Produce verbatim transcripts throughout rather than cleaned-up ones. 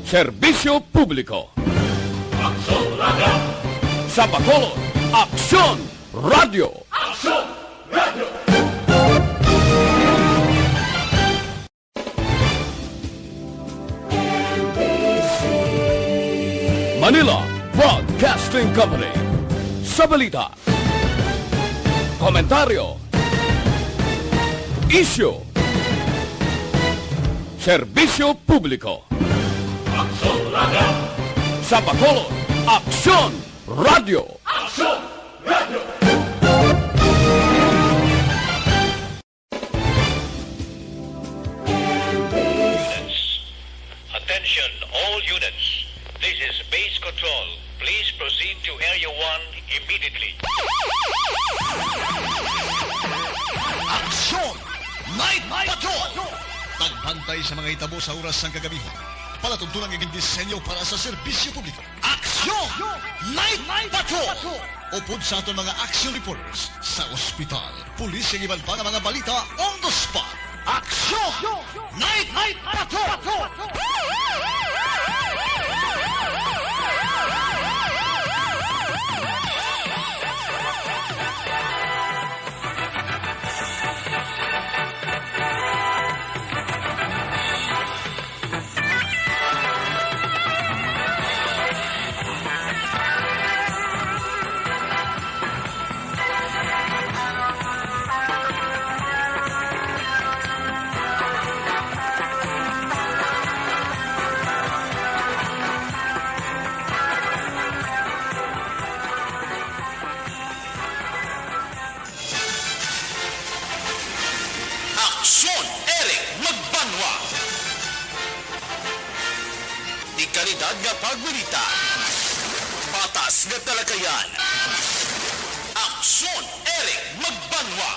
Serbisyo publiko. Aksyon Radio. Sa Bacolod, Aksyon Radio. Aksyon Radio. Manila Broadcasting Company. Sa balita, komentaryo, isyu, serbisyo publiko. Aksyon Radio. Sa Bacolod, Aksyon Radio. Aksyon Radio. Units. Attention, all units. This is Base Control. Please proceed to Area one immediately. Aksyon! Night Patrol! Pagbantay sa mga hitabo sa oras sang kagabihon. Palatuntunan nga gindisenyo para sa serbisyo publiko. Aksyon! Night Patrol! Upod sa aton mga action reporters sa ospital, pulis, kag iban pa nga mga balita on the spot. Aksyon! Night Patrol! Aksyon, Eric Magbanwa. Di kalidad nga pagbalita. Patas nga talakayan. Aksyon, Eric Magbanwa.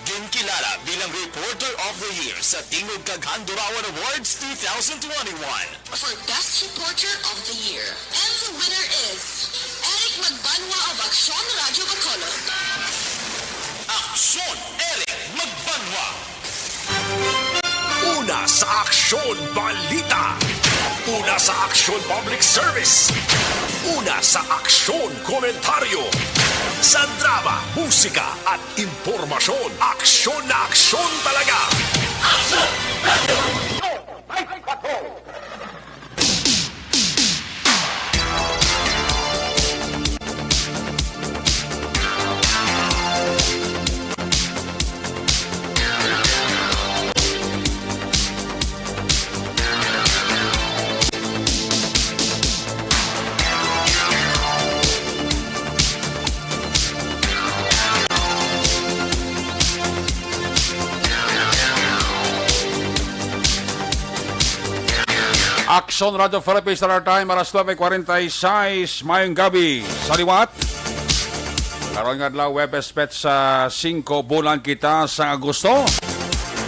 Ginkilala bilang Reporter of the Year sa Tingog kag Handurawan Awards two thousand twenty-one. For Best Reporter of the Year. And the winner is Eric Magbanwa of Aksyon Radio Bacolod. Aksyon, Eric Magbanwa. Una sa Aksyon Balita. Una sa Aksyon Public Service. Una sa Aksyon Komentaryo. Sa drama, musika, at impormasyon, aksyon na aksyon talaga. Aksyon! Aksyon! Aksyon Radio Philippines, Star Time, alas nuebe kwarenta y seis, mayong gabi sa liwat. Karon nga adlaw, Huwebes, petsa singko, bulan kita sa Agosto.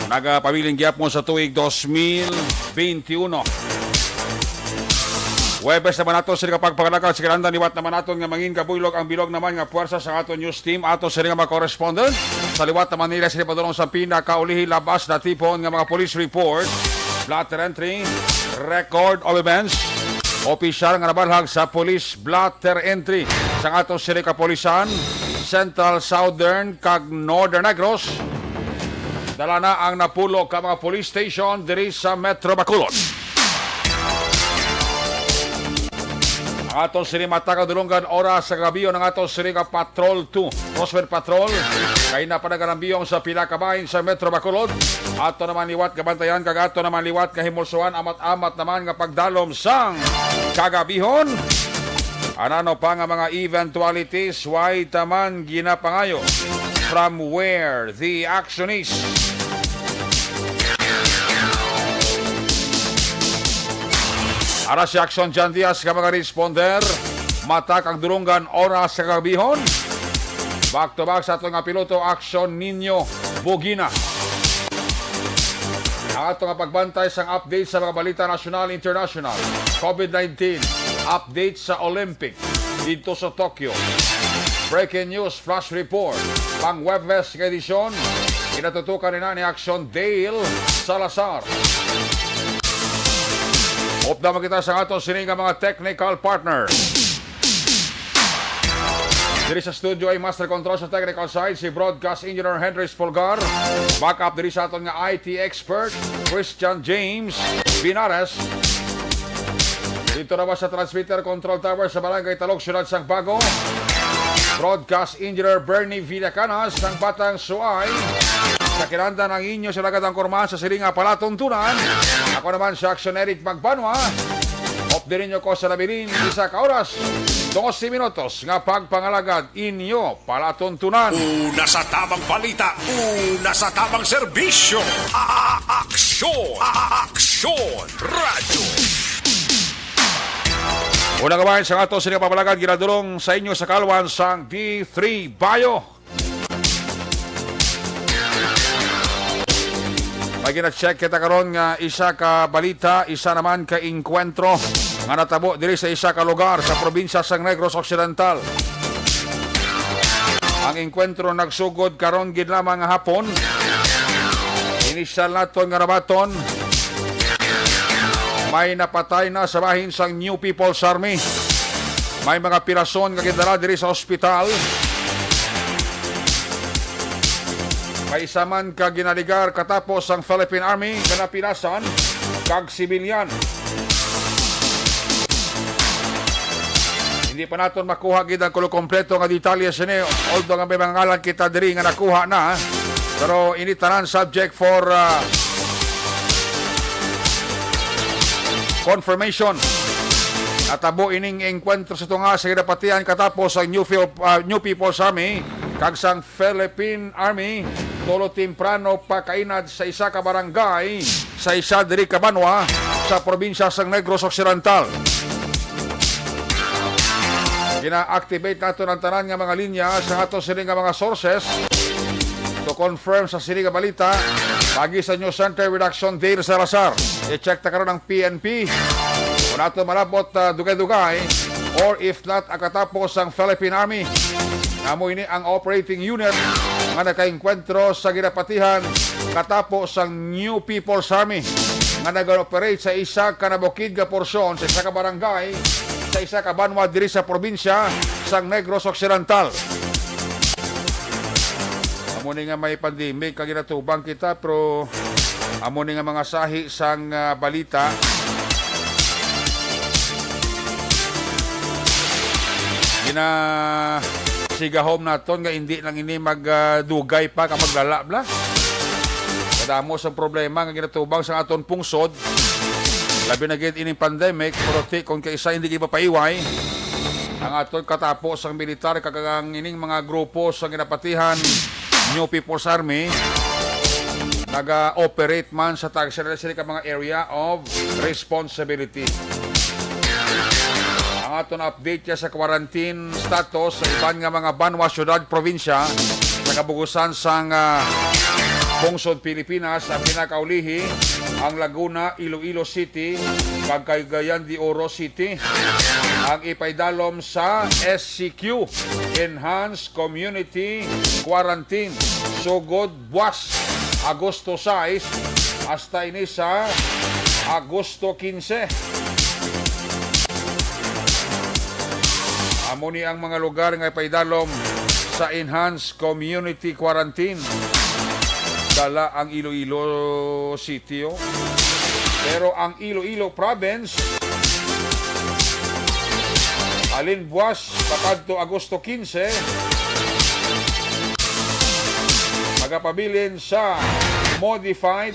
Nagapabilin gihapon sa tuig dos mil veintiuno. Huwebes naman nato sini nga pagpangalakat sa kinahanglan, liwat naman naton nga mangin kabuylog ang bilog naman nga puwersa sa aton news team, ato sini nga mga correspondent. Sa liwat naman nila sini padulong sa pinakaulihi labas na tipon nga mga police report, blotter entry, record of events, opisyal nga nabalhag sa police blotter entry sa ato sini kapulisan, Central, Southern, kag Northern Negros. Dala na ang napulo ka mga police station diri sa Metro Bacolod. Ang aton sini mata kadulungan oras sa kagabihon ang aton sini nga Patrol two, Crossfire Patrol. Kay napanagambiyong sa pila ka bahin sa Metro Bacolod. Ato naman liwat gabantayan kag ato naman liwat kahimulsuhan amat-amat naman nga pagdalom sang kagabihon. Anano pa nga mga eventualities, way taman ginapangayo. From where the action is. Ara si Action John Diaz nga mga responder. Mata kag dulungan oras sa kagabihon. Back to back sa aton nga piloto, Action Nino Bugina. Ang ato nga pagbantay sang update sa mga balita nasyonal, international, covid nineteen, update sa Olympic didto sa Tokyo. Breaking news, flash report, pang Huwebes nga edisyon, ginatutukan nina ni Action Dale Salazar. Dama kita sa ato sini nga mga technical partner. Diri sa studio ay master control sa technical side si Broadcast Engineer Henry Spolgar. Backup diri sa aton nga I T expert, Christian James Binares. Dito naman sa transmitter control tower sa Barangay Talog, Siyudad sang Bago. Broadcast Engineer Bernie Villacanas, ang Batang Suay. Sa kinanda ng inyo sa Dagat ang Kurman sa siling nga palatuntunan. Ako naman si Action Eric Magbanwa. Update ninyo ko sa labilin, isa ka oras, doce minutos nga pagpangalagad inyo palatuntunan. Una sa tamang balita, una sa tamang serbisyo. A-, a-, aksyon, a-, a-, aksyon, radyo. Una ka bahin sa ato sini nga pamalagan, ginadulong sa inyo sa kalwan sang D three Bayo. May gina-check kita karon nga isa ka balita, isa naman ka engkwentro nga natabo diri sa isa ka lugar sa probinsya sang Negros Occidental. Ang engkwentro nagsugod karon gid lamang nga hapon. Inisyal naton nga nabaton, may napatay na sa bahin sang New People's Army. May mga pirason nga gindala diri sa ospital. May isa man ka ginaligar katapos ang Philippine Army nga napirasan kag sibilyan. Hindi pa naton makuha gid ang kulo kompleto nga detalye sini, although nga may mga ngalan kita diri nga nakuha na, pero ini tanan subject for, ah, confirmation. Natabo ining engkwentro sa tunga sa ginapatihan katapos ang New, Fil-, ah, New People's Army kag sang Philippine Army tulo temprano pa kainad sa isa ka barangay sa isa diri ka banwa sa probinsya sang Negros Occidental. Gina-activate nato ang tanan nga mga linya sa ato sini nga mga sources to confirm sa sini nga balita. Pagi sa News Center with Action Dale Salazar. I-check ta karon ang P N P. Kung ato malabot, ah, dugay-dugay, or if not, ang katapos ang Philippine Army. Amo ini ang operating unit nga nakaengkwentro sa ginapatihan katapos ang New People's Army nga nag-operate sa isa ka nabukid nga porsyon sa isa ka barangay sa isa ka banwa diri sa probinsya sang Negros Occidental. Amo ni nga may pandemic kag ginatubang kita, pero amo ni nga mga sahi sang, ah, balita. Ginasigahom naton nga hindi lang ini mag, ah, dugay pa ka maglala bla. Kadamo sang problema nga ginatubang sa aton pungsod. Labi na gid ining pandemic, pero ti kon kaisa hindi gid mapaiway ang aton katapo sang militar kag ang ining mga grupo sa ginapatihan New People's Army naga-operate man sa tag sila sila ka mga area of responsibility. Ang aton update ya sa quarantine status sa iban nga mga banwa, syudad, probinsya sa kabugusan sang, ah, pungsod Pilipinas, ang pinakaulihi ang Laguna, Iloilo City, kag Cagayan de Oro City. Ang ipaidalom sa S C Q, Enhanced Community Quarantine, sugod buwas Agosto sais hasta ini sa Agosto kinse. Amo ni ang mga lugar nga ipaidalom sa Enhanced Community Quarantine. Dala ang Iloilo City, oh. Pero ang Iloilo Province, halin buwas pakadto Agosto kinse, magapabilin sa Modified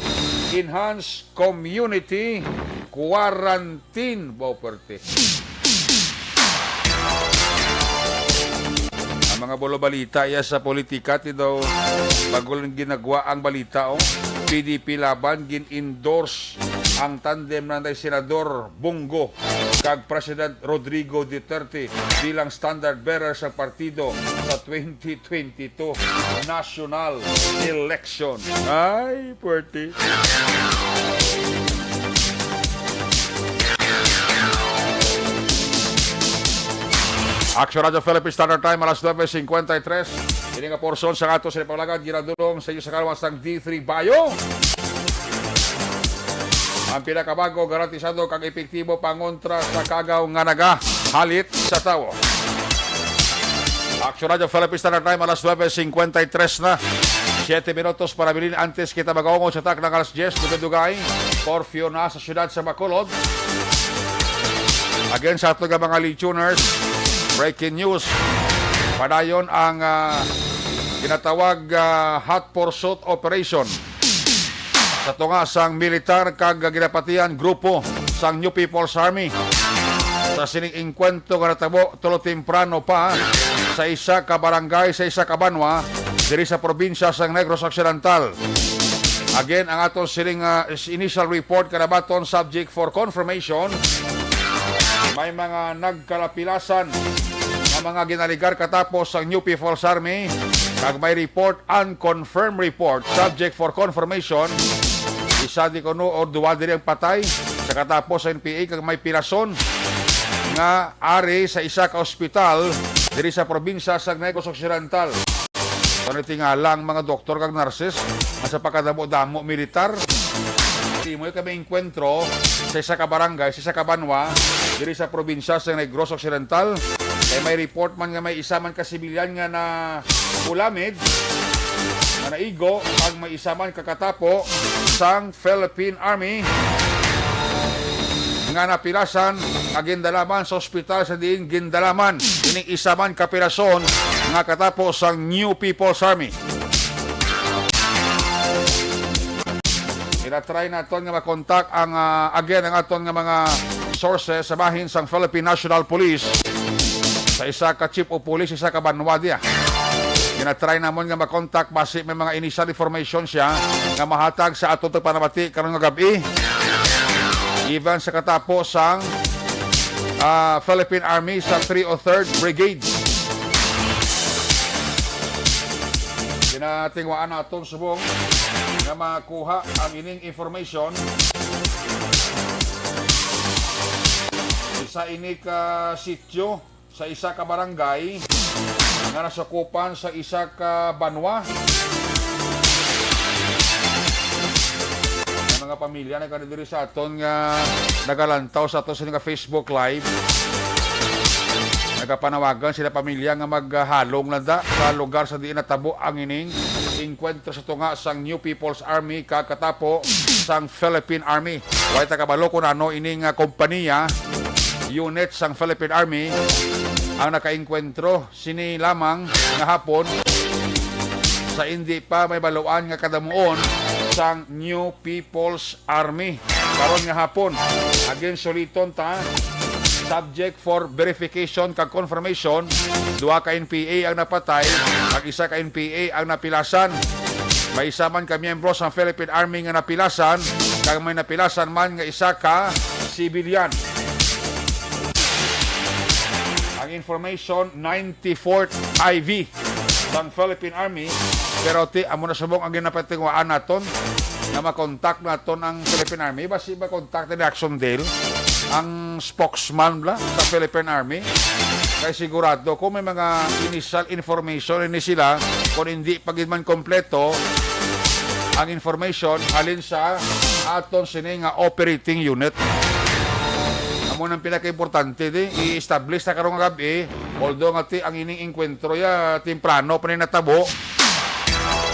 Enhanced Community Quarantine. Wow, perte. Ang mga bulo balita iya sa politika, ti daw bago lang ginagwa ang balita, oh. P D P Laban, gin-endorse ang tandem nanay Senador Bong Go kag President Rodrigo Duterte bilang standard bearer sa partido sa twenty twenty-two national election. Ay, pwerte. Action Radio Philippine Standard Time, alas nuebe cincuenta y tres. Ini nga porsyon sa ato sa paglagan, ginadulong sa inyo sa kalwas ng D three Bayo. Ang pinakabago, garantisado kag epektibo pangontra sa kagaw nga nagahalit sa tawo. Action Radio Philippine Standard Time, alas nuebe cincuenta y tres na. Siete minutos para bilin antes kita mag-aungod sa takna nga alas diyes, dugay-dugay. Curfew na sa siyudad sa Bacolod. Again, sa ato nga mga listeners, breaking news. Padayon ang, ah, ginatawag, ah, hot pursuit operation sa tunga sang militar kag ginapatihan grupo sang New People's Army sa sining engkwentro nga natabo tulo temprano pa sa isa ka barangay sa isa ka banwa diri sa probinsya sang Negros Occidental. Again, ang aton sining, ah, initial report kanabaton subject for confirmation. May mga nagkalapilasan nga mga ginaligar katapos sang New People's Army, kag may report, unconfirmed report, subject for confirmation. Isa di kuno o duwa diri ang patay sa katapos sa N P A, kag may pilason nga ari sa isa ka ospital diri sa probinsya sa Negros Occidental. Kuno tingala ang mga doktor kag nurses nga sa pagkadamo-damo militar. Timoy kami engkwentro sa isa ka barangay, sa isa ka banwa, diri sa probinsya sa Negros Occidental. Kay may report man nga may isa man ka sibilyan nga na ulamid, nga naigo, ang may isa man kakatapo sang Philippine Army nga napilasan, nga gindalaman sa ospital sa diin gindalaman ining isa man ka pilason nga katapo sang New People's Army. Ginatry naton nga makontak ang, ah, again, ang aton nga mga sources sa bahin sang Philippine National Police sa isa ka chief of police, isa ka banwa diya. Ginatry namon nga makontak basi may mga initial information siya nga mahatag sa aton tagpanamati karon nga gab-i. Even sa katapo sang, ah, Philippine Army sa three oh third Brigade. Ginatingwaan naton subong nga makuha ang ining information. Isa ini ka sityo sa isa ka barangay nga nasakupan sa isa ka banwa. Ang mga pamilya na diri sa aton nga nagalantaw sa aton sa nga Facebook Live. Nagapanawagan sila pamilya nga maghalong lang da sa lugar sa diin natabo ang ining engkwentro sa tunga sang New People's Army kag katapo sang Philippine Army. Way ta kabalo kung ano ini nga kompanya, unit sang Philippine Army ang nakaengkwentro sini lamang nga hapon sa indi pa may baluan nga kadamuon sang New People's Army karon nga hapon. Again, suliton ta, subject for verification kag confirmation, duha ka N P A ang napatay, kag isa ka N P A ang napilasan. May isa man ka miyembro sa Philippine Army nga napilasan, kag may napilasan man nga isa ka civilian. Ang information, ninety-fourth I V sang Philippine Army. Pero ti, amo na subong ang ginapatingwaan naton nga makontak naton ang Philippine Army. Basi makontak ni Action Dale, ang spokesman bla sa Philippine Army. Kay sigurado ko may mga initial information ini sila, kung hindi pa gid man kompleto ang information halin sa aton sini nga operating unit. Amo nang pinakaimportante di i-establish sa karong gab-i, although nga ti ang ining engkwentro ya temprano pa ni natabo.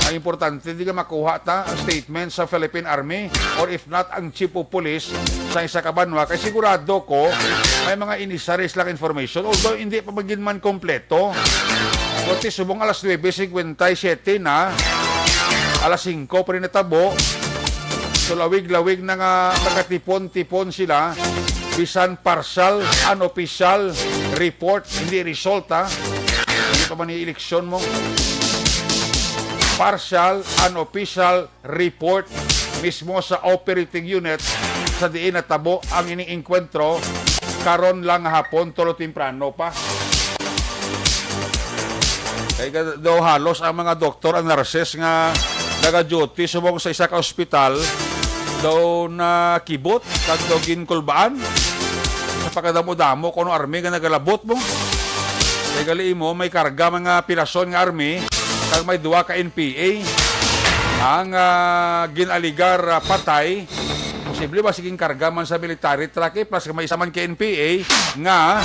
Ang importante di nga makuha ta ang statement sa Philippine Army or if not ang chief of police sa isa ka banwa, kay sigurado ko may mga inisaris lang information, although hindi pa magin man kompleto. Pati subong alas nuebe cincuenta y siete na, alas singko pa rin natabo. So lawig-lawig na nga nakatipon-tipon sila, bisan partial, unofficial report, hindi resulta. Hindi pa man yung eleksyon mo. Partial, unofficial report mismo sa operating unit sa diin natabo ang ining engkwentro karon lang nga hapon, tulo temprano pa. Kay ga-, daw halos ang mga doktor, ang nurses nga naga-duty subong sa isa ka ospital daw nakibot kag daw ginkulbaan sa pagkadamo-damo kuno army nga nagalabot mo. Kay gali mo, may karga mga pilason nga army kag may duha ka N P A ang, ah, ginaligar, ah, patay. Kung posible ba siging karga man sa military truck, eh, plus may isa man ka N P A nga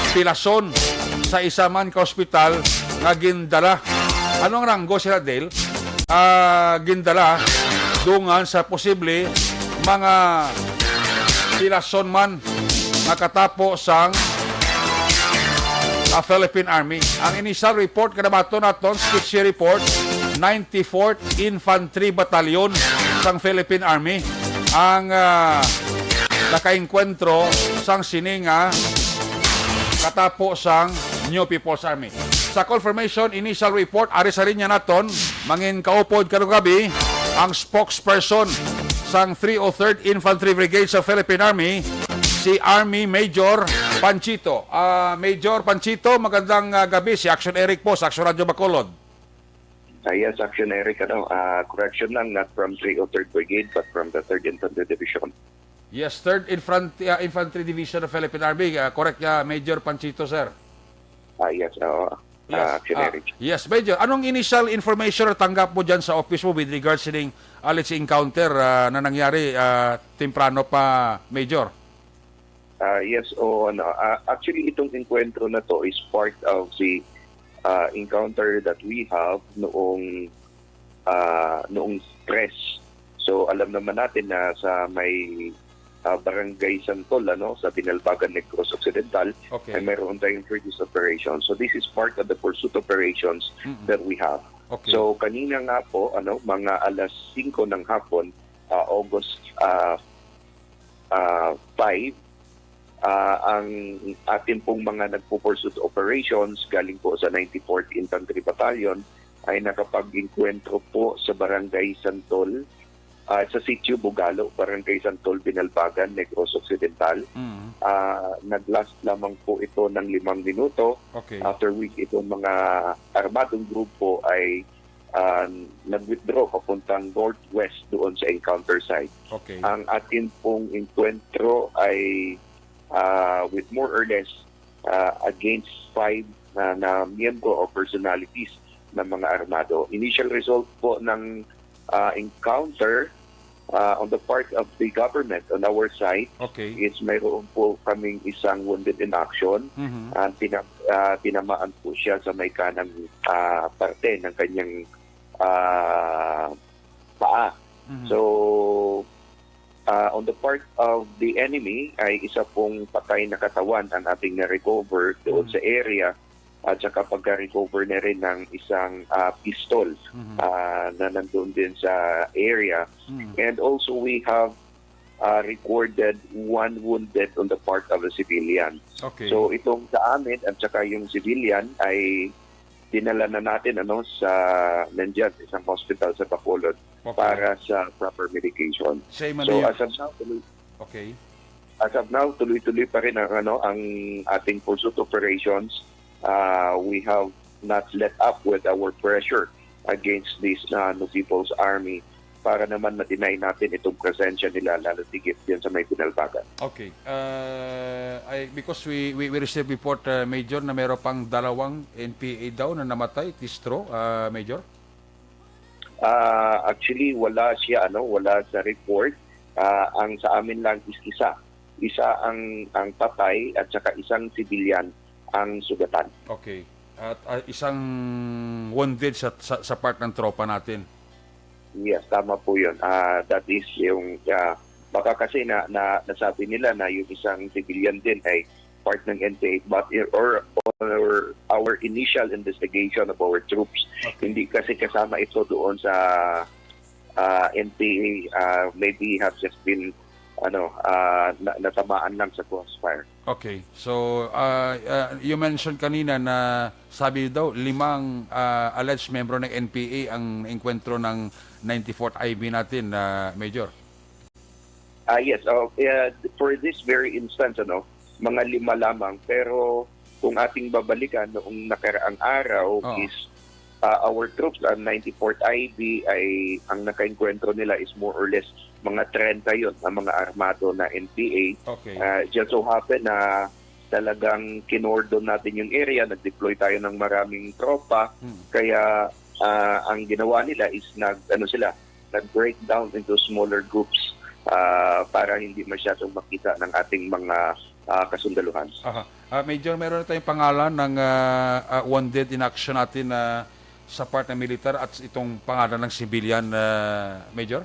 pilason sa isa man ka ospital nga gindala. Anong ranggo sila, Dale? Ah, gindala dungan sa posible mga pilason man nga katapo sang ah, Philippine Army. Ang initial report, kadabaton naton, sketchy report, ninety-fourth Infantry Battalion sang Philippine Army ang, ah, nakaengkwentro sang sini nga katapo sang New People's Army. Sa confirmation, initial report, ari sa linya naton, mangin kaupod karong gabi ang spokesperson sang three oh third Infantry Brigade sa Philippine Army, si Army Major Panchito. Ah, Major Panchito, magandang, ah, gabi. Si Action Eric po sa Action Radio Bacolod. Ah, yes, Action Eric, ano, ah, correction lang, not from three oh third Brigade, but from the third Infantry Division. Yes, third Infant-, ah, Infantry Division of Philippine Army. Ah, correct, ah, Major Panchito, sir. Ah, yes, oo. Yes, Ah, Action ah, Eric. Yes, Major. Anong initial information na tanggap mo dyan sa office mo with regards sining alleged encounter, ah, na nangyari, ah, temprano pa, Major? Ah, yes, oo, ano. Ah, actually, itong enkwentro na to is part of the, ah, encounter that we have noong, ah, noong tres. So, alam naman natin na sa may, ah, Barangay Santol, ano, sa Binalbagan, Negros Occidental, Okay. ay mayroon tayong pursuit operation. So, this is part of the pursuit operations Mm-mm. that we have. Okay. So, kanina nga po, ano, mga alas singko ng hapon, ah, August, ah, ah, five, ah, ang atin pong mga nagpo-pursuit operations galing po sa ninety-fourth Infantry Battalion ay nakapag-engkwentro po sa Barangay Santol, ah, sa Sitio Bugalo, Barangay Santol, Binalbagan, Negros Occidental. Mm. Ah, nag-last lamang po ito ng limang minuto, Okay. after which itong mga armadong grupo ay, ah, nag-withdraw papuntang northwest doon sa encounter site. Okay. Ang atin pong enkwentro ay, ah, with more or less, ah, against five na, na miyembro o personalities ng mga armado. Initial result po ng, ah, encounter, ah, on the part of the government on our side Okay. is mayroon po kaming isang wounded in action. Mhm. Ah, tina-, ah, tinamaan po siya sa may kanang, ah, parte ng kanyang, ah, paa. Mhm. So, ah, on the part of the enemy, ay isa pong patay na katawan ang ating na-recover doon Mhm. sa area, at saka pagka-recover na rin ng isang, ah, pistol, Mhm. ah, na nandun din sa area. Mhm. And also, we have, ah, recorded one wounded on the part of a civilian. Okay. So, itong sa amin at saka yung civilian ay dinala na natin, ano, sa, nandyan, isang hospital sa Bacolod Okay. para sa proper medication. Same So, ano yun? as of now, tuloy, Okay. as of now, tuloy-tuloy pa rin ang, ano, ang ating pursuit operations. Ah, we have not let up with our pressure against this, ah, New People's Army para naman ma-deny natin itong presensya nila, lalo tigit yan sa may Binalbagan. Okay. Uh, I, because we, we, we received report, uh, Major, na meron pang dalawang N P A daw na namatay, distro, uh, Major? Ah, actually, wala siya, ano, wala sa report. Ah, ang sa amin lang is isa. Isa ang, ang patay at saka isang civilian ang sugatan. Okay. At, ah, isang wounded sa, sa, sa part ng tropa natin. Yes, tama po yun. Ah, that is yung, ah, baka kasi na, na, nasabi nila na yung isang civilian din ay part ng N P A, but i-, or, or our initial investigation of our troops, Okay. hindi kasi kasama ito doon sa, ah, N P A, ah, maybe have just been, ano, ah, na-, natamaan lang sa crossfire. Okay. So, ah, ah, you mentioned kanina na sabi daw limang, ah, alleged membro ng N P A ang enkwentro ng ninety-fourth I B natin, ah, Major. Ah, yes. Oh, yeah, for this very instance, ano, mga lima lamang. Pero kung ating babalikan, noong nakaraang araw Oo. is, ah, our troops, ang ninety-fourth I B, ay ang nakaengkwentro nila is more or less mga treinta yun, ang mga armado na N P A. Okay. Ah, just so happen na talagang kinordon natin yung area, nag-deploy tayo ng maraming tropa, Hmm. kaya, ah, ang ginawa nila is nag, ano sila, nag-break down into smaller groups. ah, para hindi masyadong makita ng ating mga, ah, kasundaluhan. Aha. Ah, Major, meron na tayong pangalan ng, ah, ah, wounded in action natin na sa part ng militar at itong pangalan ng civilian, ah, Major?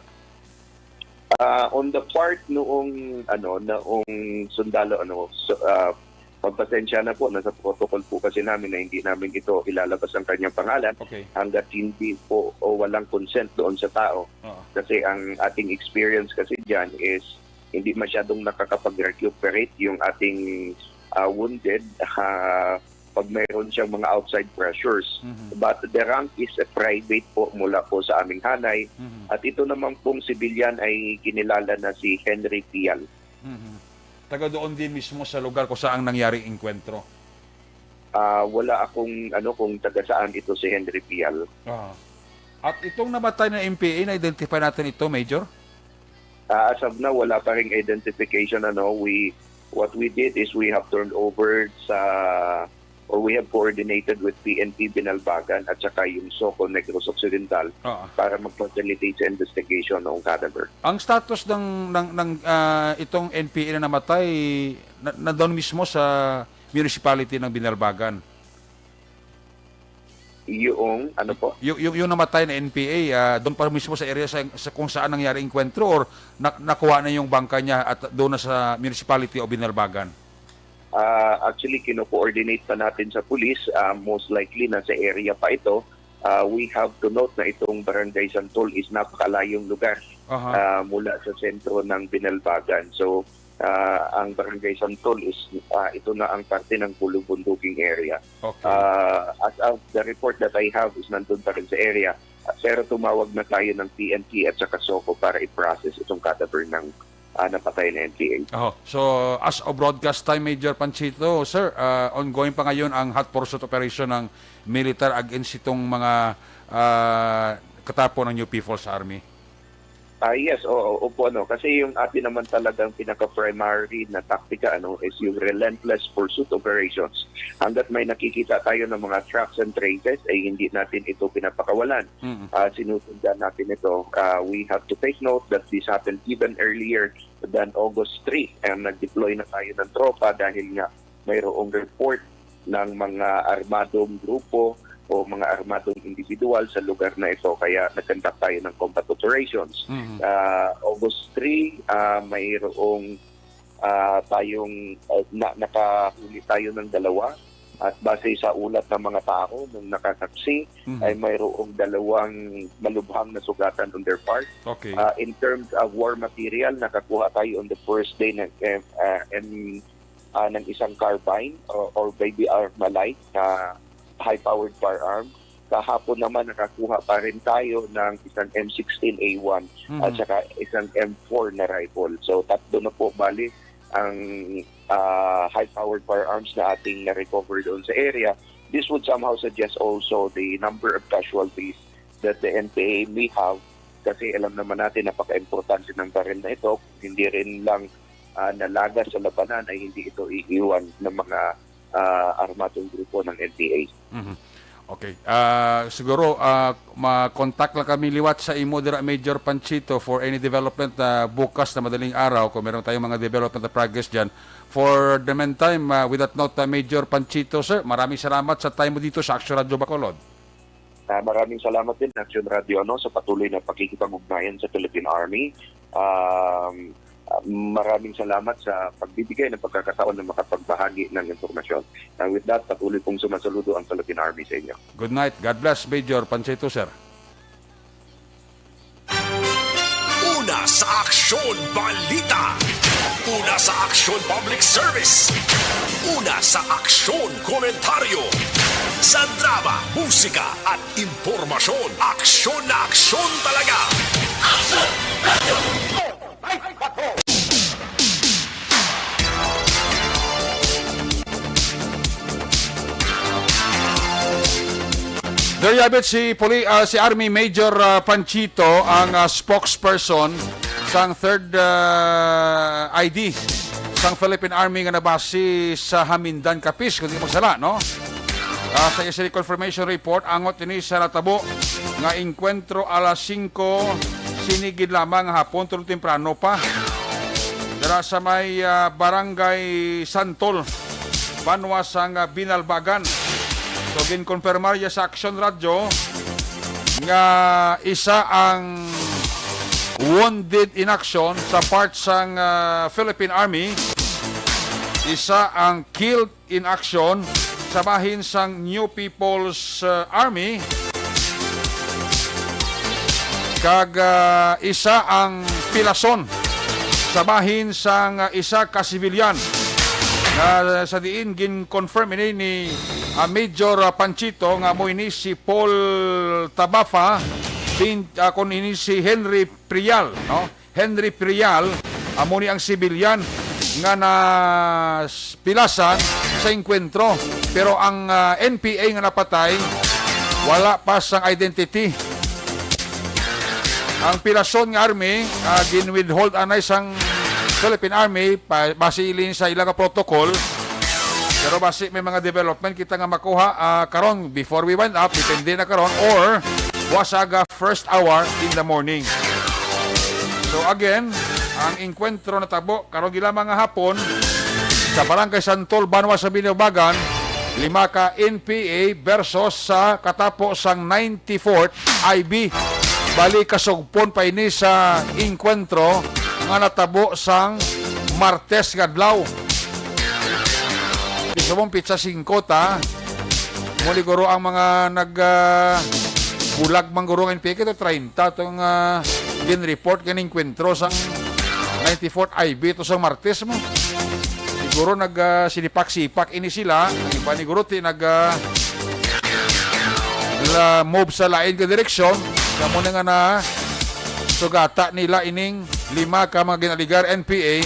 Ah, on the part noong, ano, noong sundalo, ano, so, ah, magpasensya na po, nasa protocol po kasi namin na hindi namin ito ilalabas ang kanyang pangalan Okay. hanggat hindi po o walang consent doon sa tao. Oo. Kasi ang ating experience kasi dyan is hindi masyadong nakakapag-recuperate yung ating, ah, wounded, ah, pag mayroon siyang mga outside pressures. Mhm. But the rank is a private po mula po sa aming hanay. Mhm. At ito naman pong civilian ay kinilala na si Henry Pial. Mhm. Taga doon din mismo sa lugar kung saan nangyari ang engkwentro. Ah, wala akong, ano, kung taga saan ito si Henry Pial. Ah. At itong namatay na M P A, na-identify natin ito, Major? Ah, as of now, wala pa ring identification, ano. We, what we did is we have turned over sa, or we have coordinated with P N P Binalbagan at saka yung SOCO Negros Occidental Oo. para mag-facilitate sa investigation ng cadaver. Ang status ng, ng, ng, ah, itong N P A na namatay, na, nandun mismo sa municipality ng Binalbagan? Yung, ano po? Yung, yung, yung namatay na N P A, ah, doon pa mismo sa area sa, sa kung saan nangyari ang engkwentro, or na, nakuha na yung bangka niya at doon na sa municipality o Binalbagan? Ah, actually, kino-coordinate pa natin sa police. Ah, most likely, nasa area pa ito. Ah, we have to note na itong Barangay Santol is napakalayong lugar Aha. ah, mula sa sentro ng Binalbagan. So, ah, ang Barangay Santol is, ah, ito na ang parte ng pulubunduking area. Okay. Ah, as of the report that I have is nandun pa rin sa area. Pero tumawag na tayo ng P N P at saka SOCO para i-process itong cadaver ng, ah, napatay na N P A. Oh, so, as of broadcast time, Major Panchito, sir, ah, ongoing pa ngayon ang hot pursuit operation ng militar against itong mga, ah, katapo ng New People's Army? Ah, yes, oo, opo, ano, kasi yung atin naman talagang pinaka-primary na taktika, ano, is yung relentless pursuit operations. Hanggat may nakikita tayo ng mga tracks and traces, ay hindi natin ito pinapakawalan. Mm. Ah, sinusundan natin ito. Ah, we have to take note that this happened even earlier than August three. And nag-deploy na tayo ng tropa dahil nga mayroong report ng mga armadong grupo o mga armadong individual sa lugar na ito. Kaya nag-conduct tayo ng combat operations. Mhm. Ah, August three, ah, mayroong, ah, tayong, ah, na, nakahuli tayo ng dalawa. At base sa ulat ng mga tao, nung nakasaksi, Mhm. ay mayroong dalawang malubhang na sugatan on their part. Okay. Ah, in terms of war material, nakakuha tayo on the first day ng, eh, ah, M ah, ng isang carbine or, or maybe Armalite na high-powered firearm. Kahapon naman, nakakuha pa rin tayo ng isang M sixteen A one Mhm. at saka isang M four na rifle. So, tatlo na po bali ang, ah, high-powered firearms na ating na-recover doon sa area. This would somehow suggest also the number of casualties that the N P A may have, kasi alam naman natin, napaka-importante ng baril na ito. Hindi rin lang, ah, nalagas sa labanan, ay hindi ito iiwan ng mga, ah, armadong grupo ng N P A. Mhm. Okay. Ah, siguro, ah, ma-contact lang kami liwat sa imo dira, Major Panchito, for any development, ah, bukas na madaling araw, kung meron tayong mga development na progress dyan. For the meantime, ah, with that note, ah, Major Panchito, sir, maraming salamat sa time mo dito sa Action Radio Bacolod. Ah, maraming salamat din, Action Radio, ano, sa patuloy na pakikipag-ugnayan sa Philippine Army. Um, ah, maraming salamat sa pagbibigay ng pagkakataon na makapagbahagi ng impormasyon. And with that, patuloy pong sumasaludo ang Philippine Army sa inyo. Good night. God bless, Major Panchito, sir. Una sa Aksyon Balita. Una sa Aksyon Public Service. Una sa Aksyon Komentaryo. Sa drama, musika, at impormasyon, aksyon na aksyon talaga. Aksyon! Radyo! Ay, bato! There you have it, si Poli-, ah, si Army Major, ah, Panchito, ang, ah, spokesperson sang third, ah, I D sang Philippine Army nga nabase sa Jamindan, Capiz, kung di ko magsala, no? Ah, sa iya sini confirmation report, angot ini sa natabo nga engkwentro alas singko sini gid lamang nga hapon, tulo temprano pa. Dira sa may, ah, Barangay Santol, banwa sang, ah, Binalbagan. So, ginkonfirmar ya sa Action Radio nga isa ang wounded in action sa part sang, ah, Philippine Army, isa ang killed in action sa bahin sang New People's, uh, Army, kag, uh, isa ang pilason sa bahin sang, uh, isa ka sibilyan, nga sa diin gin-confirm ini ni, uh, Major, uh, Panchito nga amo ini si Paul Tabafa, bin-, uh, kun ini si Henry Prial, no? Henry Prial, amo ni ang sibilyan nga napilasan sa engkwentro. Pero ang, ah, N P A nga napatay, wala pa sang identity. Ang pilason nga army, ah, gin-withhold anay sang Philippine Army, pa, basi ilin sa ila nga protocol. Pero basi may mga development kita nga makuha, ah, karon before we wind up, depende na karon, or buwas aga first hour in the morning. So again, ang engkwentro natabo karon gilamang nga hapon sa Barangay Santol, banwa sa Binalbagan, lima ka N P A versus sa katapo sang ninety-fourth I B. Bali, kasugpon pa ini sa engkwentro nga natabo sang Martes nga adlaw. Di sa mong pitsa singko ta. Mo siguro ang mga nag, ah, bulag man guro nga N P A, kay to treinta tong, ah, gin-report nga enkwentro sang ninety-fourth I B to sang Martes mo. Siguro nag, ah, sinipak-sipak ini sila. Ang iba ni guro ti nag, ah, la-, move sa lain ka direksyon. Kamo na nga na sugata nila ining lima ka mga ginaligar N P A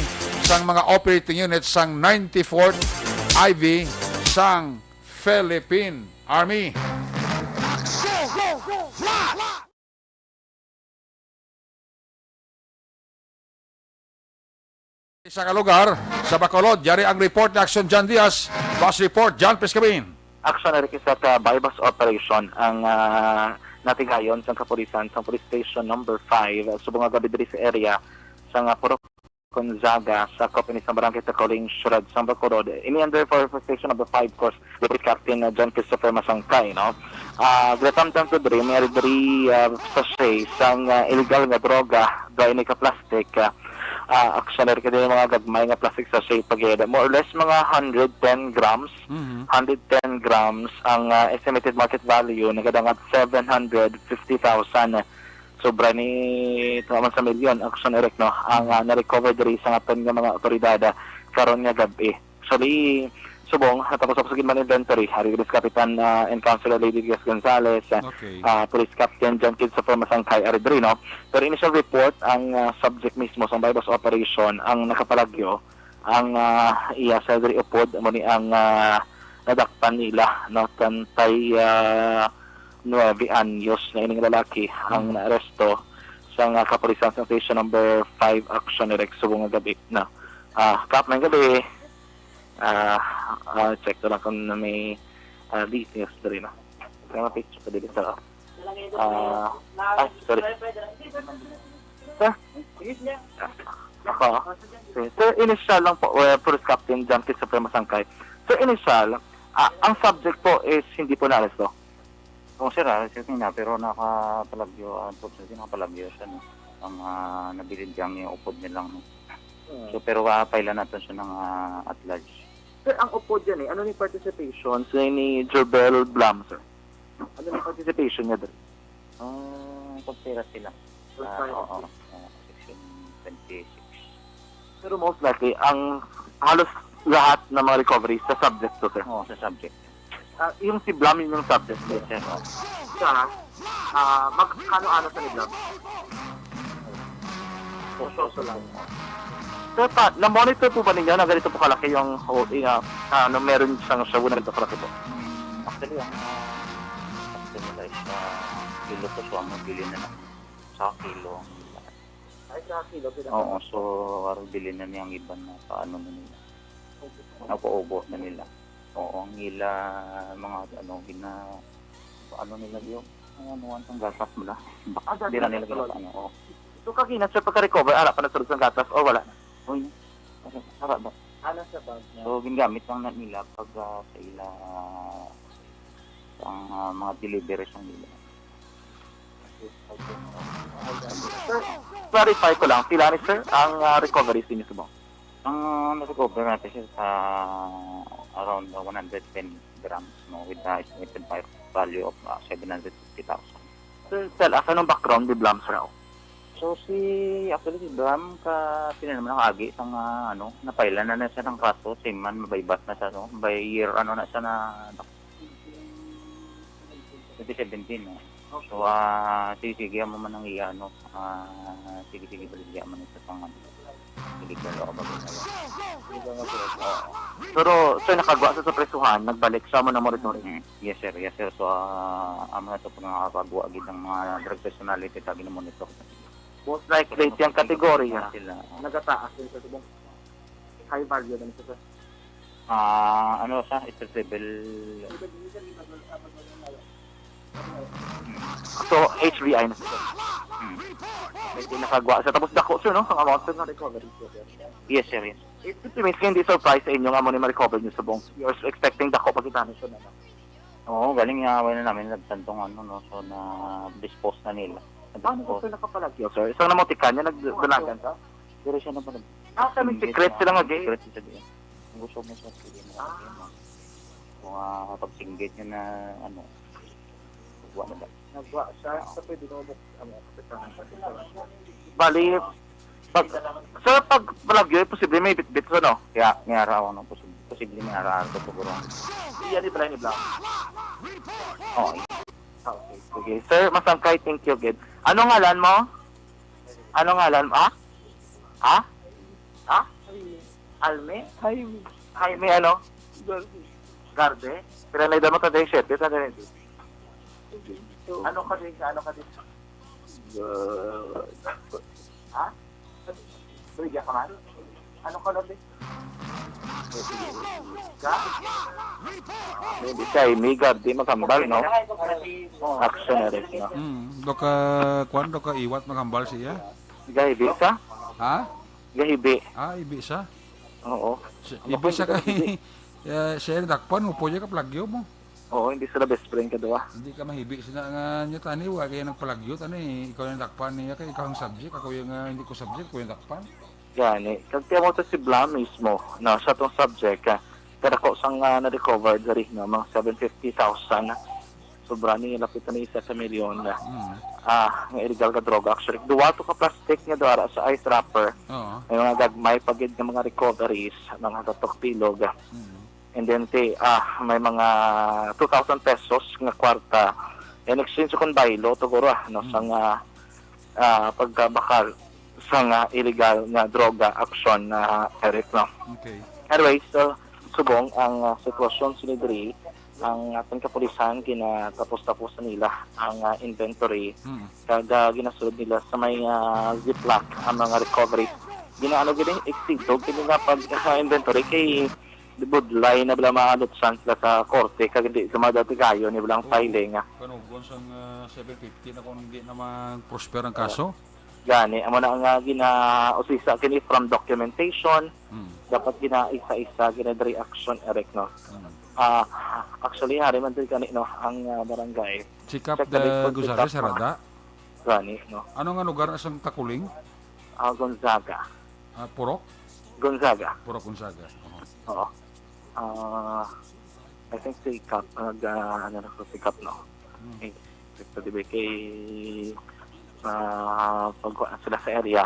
sang mga operating units sang ninety-fourth I B sang Philippine Army. Sa ka lugar, sa Bacolod, yari ang report ni Action John Diaz. Boss report, John Piscabin. Action, Eric, isa ka buy-bust operation ang, ah, natigayon sa kapulisan sa Police Station Number Five, subong nga gabi diri sa area sa nga Purok Gonzaga, sa Kopini sa Barangay Tacoling, Siyudad sang Bacolod. Ini under for Station Number Five, of course, Deputy Captain, uh, John Christopher Masangkay, no? Ah, ginatamtam to diri, may diri, ah, sachet sang, ah, illegal nga droga, dry ni ka plastic, ah, ah, Action, Eric, kay mga gagmay nga plastic sachet pa gid. More or less mga hundred ten grams, Mhm. hundred ten grams ang, ah, estimated market value, nagadangat seven hundred fifty thousand. Sobra ni tuman sa milyon, Action, Eric, no? Ang, ah, na-recover diri sa aton nga mga awtoridad, ah, karon nga gab-i. Actually, subong, natapos-tapos gid man inventory, ari gid si Kapitan, ah, and Councilor Lady Diaz Gonzales, ah, Okay. ah, Police Captain John Christopher Masangkay, ari diri, no? Pero initial report, ang, ah, subject mismo sa buy-bust operation, ang nakapalagyo, ang, ah, iya sa diri upod, amo ni ang, ah, nadakpan nila, no? Treinta y nuebe anyos na ining lalaki ang Mm. naaresto sa nga kapulisan sa Station Number Five, Action, Eric, subong nga gab-i, no? Ah, Kap, may gabi. Ah, ah, check ko lang kung na may, ah, details diri, no? Kaya ma-picture ko diri sa, ah, ah, sorry. Sir? Ah, ako, ah. Sige. Sir, initial lang po, uh, Police Captain John Christopher Masangkay. Sir, initial, ah, ang subject po is hindi po naaresto? Oo, sir, ah, sir, nga, pero nakapalagyo, ah, unfortunately, nakapalagyo siya, no? Ang, ah, nabilin niya ang upod niya lang, no? Mm. So, pero, ah, pailan natin siya ng, ah, at large. Sir, ang upod yan eh, ano ni participation? So, ni Jorbel Blam, sir? Ano ni participation niya diri? Ah, kontra sila. Full Ah, time. Oo, oo, section twenty-six. Pero most likely, ang halos lahat ng mga recoveries sa subject to, sir? Oo, sa subject. Ah, yung si Blam, yun yung subject, sir? Yes, sir. Oo. Siya, ah, mag-, kano-ano sa ni Blam? So, so, so lang. Sir, pa, na-monitor po ba ninyo na ganito po kalaki yung, ho-, yung, ah, ano, meron siyang shabu na ganito kalaki po? Actually, ang, ah, actually, like, ah, kilo to, so, ang mabili na lang sa kilo ang iba. Ay, sa kilo, sila. Oo, so, parang bilhin na niya ang iban na paano na nila. Naubo-ubo na nila. Oo, ang ila, mga, ano, gina-, ano nila yun? Ang ano, ang gatas mo na. Ah, gatas Hindi na nila na tuloy. Ginapaano, oo. So, kagina, sir, pagka-recover, ara pa na sulod sang gatas o wala na? Uy, ara ba? Ano sa bag niya? So, ginagamit lang na nila pag, ah, sa ila, ah, ang, ah, mga delivery sa nila. Sir, clarify ko lang, pila ni, sir, ang, ah, recovery sa inyo subong? Ang na-recover natin, sir, sa around, uh, one hundred ten grams, no, with the estimated va-, value of, uh, seven hundred fifty thousand. Sir, tell us, anong background ni Blams raw? So, si, actually, si Blam, ka, sino naman ang agi, sa nga, ano, napailan na na siya ng kaso, same man, mabaybat na siya, no? By year, ano na siya na, twenty seventeen, no? So, ah, sige, sige, amo man ang iya, no? Ah, sige, sige, baligya man ito sa mga illegal o kabalo na yan. Pero, sir, nakagwa sa, sa presuhan, nagbalik sa mo na monitoring. Mm. Yes, sir. Yes, sir. So, ah, amo na to pag nakakagwa gid ang mga drug personality, tagi na monitor. Most likely, siyang kategorya. Sila. Nagataas din sa subong. High value na nito, sir. Ah, ano sa street level? So, H B I na sila. Hmm. May pinakagwa sa tapos dako, sir, no? Ang amount, sir, na recovery, sir. Yes, sir, yes. It, it means hindi surprise sa inyo nga mo ni ma-recover niyo subong. You're expecting dako pagkita niyo, sir, no? Oo, galing nga, wala na namin nagtantong ano, no? So, na-dispose na nila. Paano ko, sir, nakapalagyo, sir? Isang namotikan niya, nagdalagan ka? Pero siya naman, ah, kami secret sila nga, gay. Secret sila, gay. Ang gusto mo sa sige mo, ah, ano, kung, ah, pagsinggit niya na, ano, nagwa na ba? Nagwa siya, sa pwede mo, ano, kapitan, kapitan. Bali, pag, sir, pag palagyo, eh, posible may bitbit sa, no? Kaya, may araw, ano, posible, posible may araw, ito siguro. Iya, ni Blanc, ni Blanc. Oh, ah, okay. Sige. Sir, masangkay, thank you, gid. Ano ngalan mo? Ano ngalan mo? Ha? Ha? Ha? Almi? Jaime. Jaime ano? Garde. Garde? Pero na mo ta day siyete, sa day. Ano ka din? Ano ka din? Uh, ha? Brigya ka man? Ano ka lang din? Ka? Hindi siya, eh, may garde, makambal, no? Oh. Action arrest, no? Mm, do ka, kwan, do ka iwat makambal siya? Gahibi sa? Ha? Gahibi. Ah, ibi sa? Oo. Si-, ibi sa kay, eh, siya yung dakpan mo, pwede ka plagyo mo. Oo, hindi sila best friend ka duha. Hindi ka mahibi sila nga niya, tani, wa kaya nagpalagyo, tani, ikaw yung dakpan niya, kay ikaw ang subject, ako yung, ah, hindi ko subject, ako yung dakpan. Gani, kag tiyan mo to si Bla mismo, no, sa tong subject, ah, kada ko sang, ah, na-recover diri, no, mga seven fifty thousand, sobra ni lapit na isa ka milyon, ah, Mm. ah, nga illegal nga droga. Actually, duwa to ka plastic nga duara sa ice wrapper. Oo. May mga gagmay pa gid nga mga recoveries, mga tatok bilog, ah. Mm. And then, ti, ah, may mga two thousand pesos nga kwarta in exchange kon baylo, tuguro, ah, no, Mm. sa nga, ah, pagkabakal sa nga illegal nga droga action na, Eric, no? Okay. Anyways, so, subong ang, ah, sitwasyon sini diri, ang aton kapulisan ginatapos-tapos nila ang, ah, inventory Mm. kag, ah, ginasulod nila sa may, ah, ziplock ang mga recoveries. Ginaano gid, eh, eksito gid nga pag, ah, inventory kay budlay na bala maalutsan sila sa korte kag hindi sila madatigayon ni bilang Oo. Filing, ah. Kanugon sang, ah, seven fifty na kung hindi na mag-prosper ang Oo. kaso? Gani, amo na nga ginausisa kini from documentation. Hmm. Dapat ginaisa-isa, gina-diri action, Eric, no? Hmm. Ah, actually, hari man diri kani, no, ang, ah, barangay. Sikap Check the de list, Gonzales, check up, Sarada? Gani, no? Ano nga lugar na sang Takuling? Ah, Gonzaga. Ah, Purok? Gonzaga. Purok Gonzaga. Oo. Oo. Ah, I think si Kap, nag, ah, ano na ko, si Kap, no? Hmm. Eh, ito, di ba, kay, ah, pag sila sa area,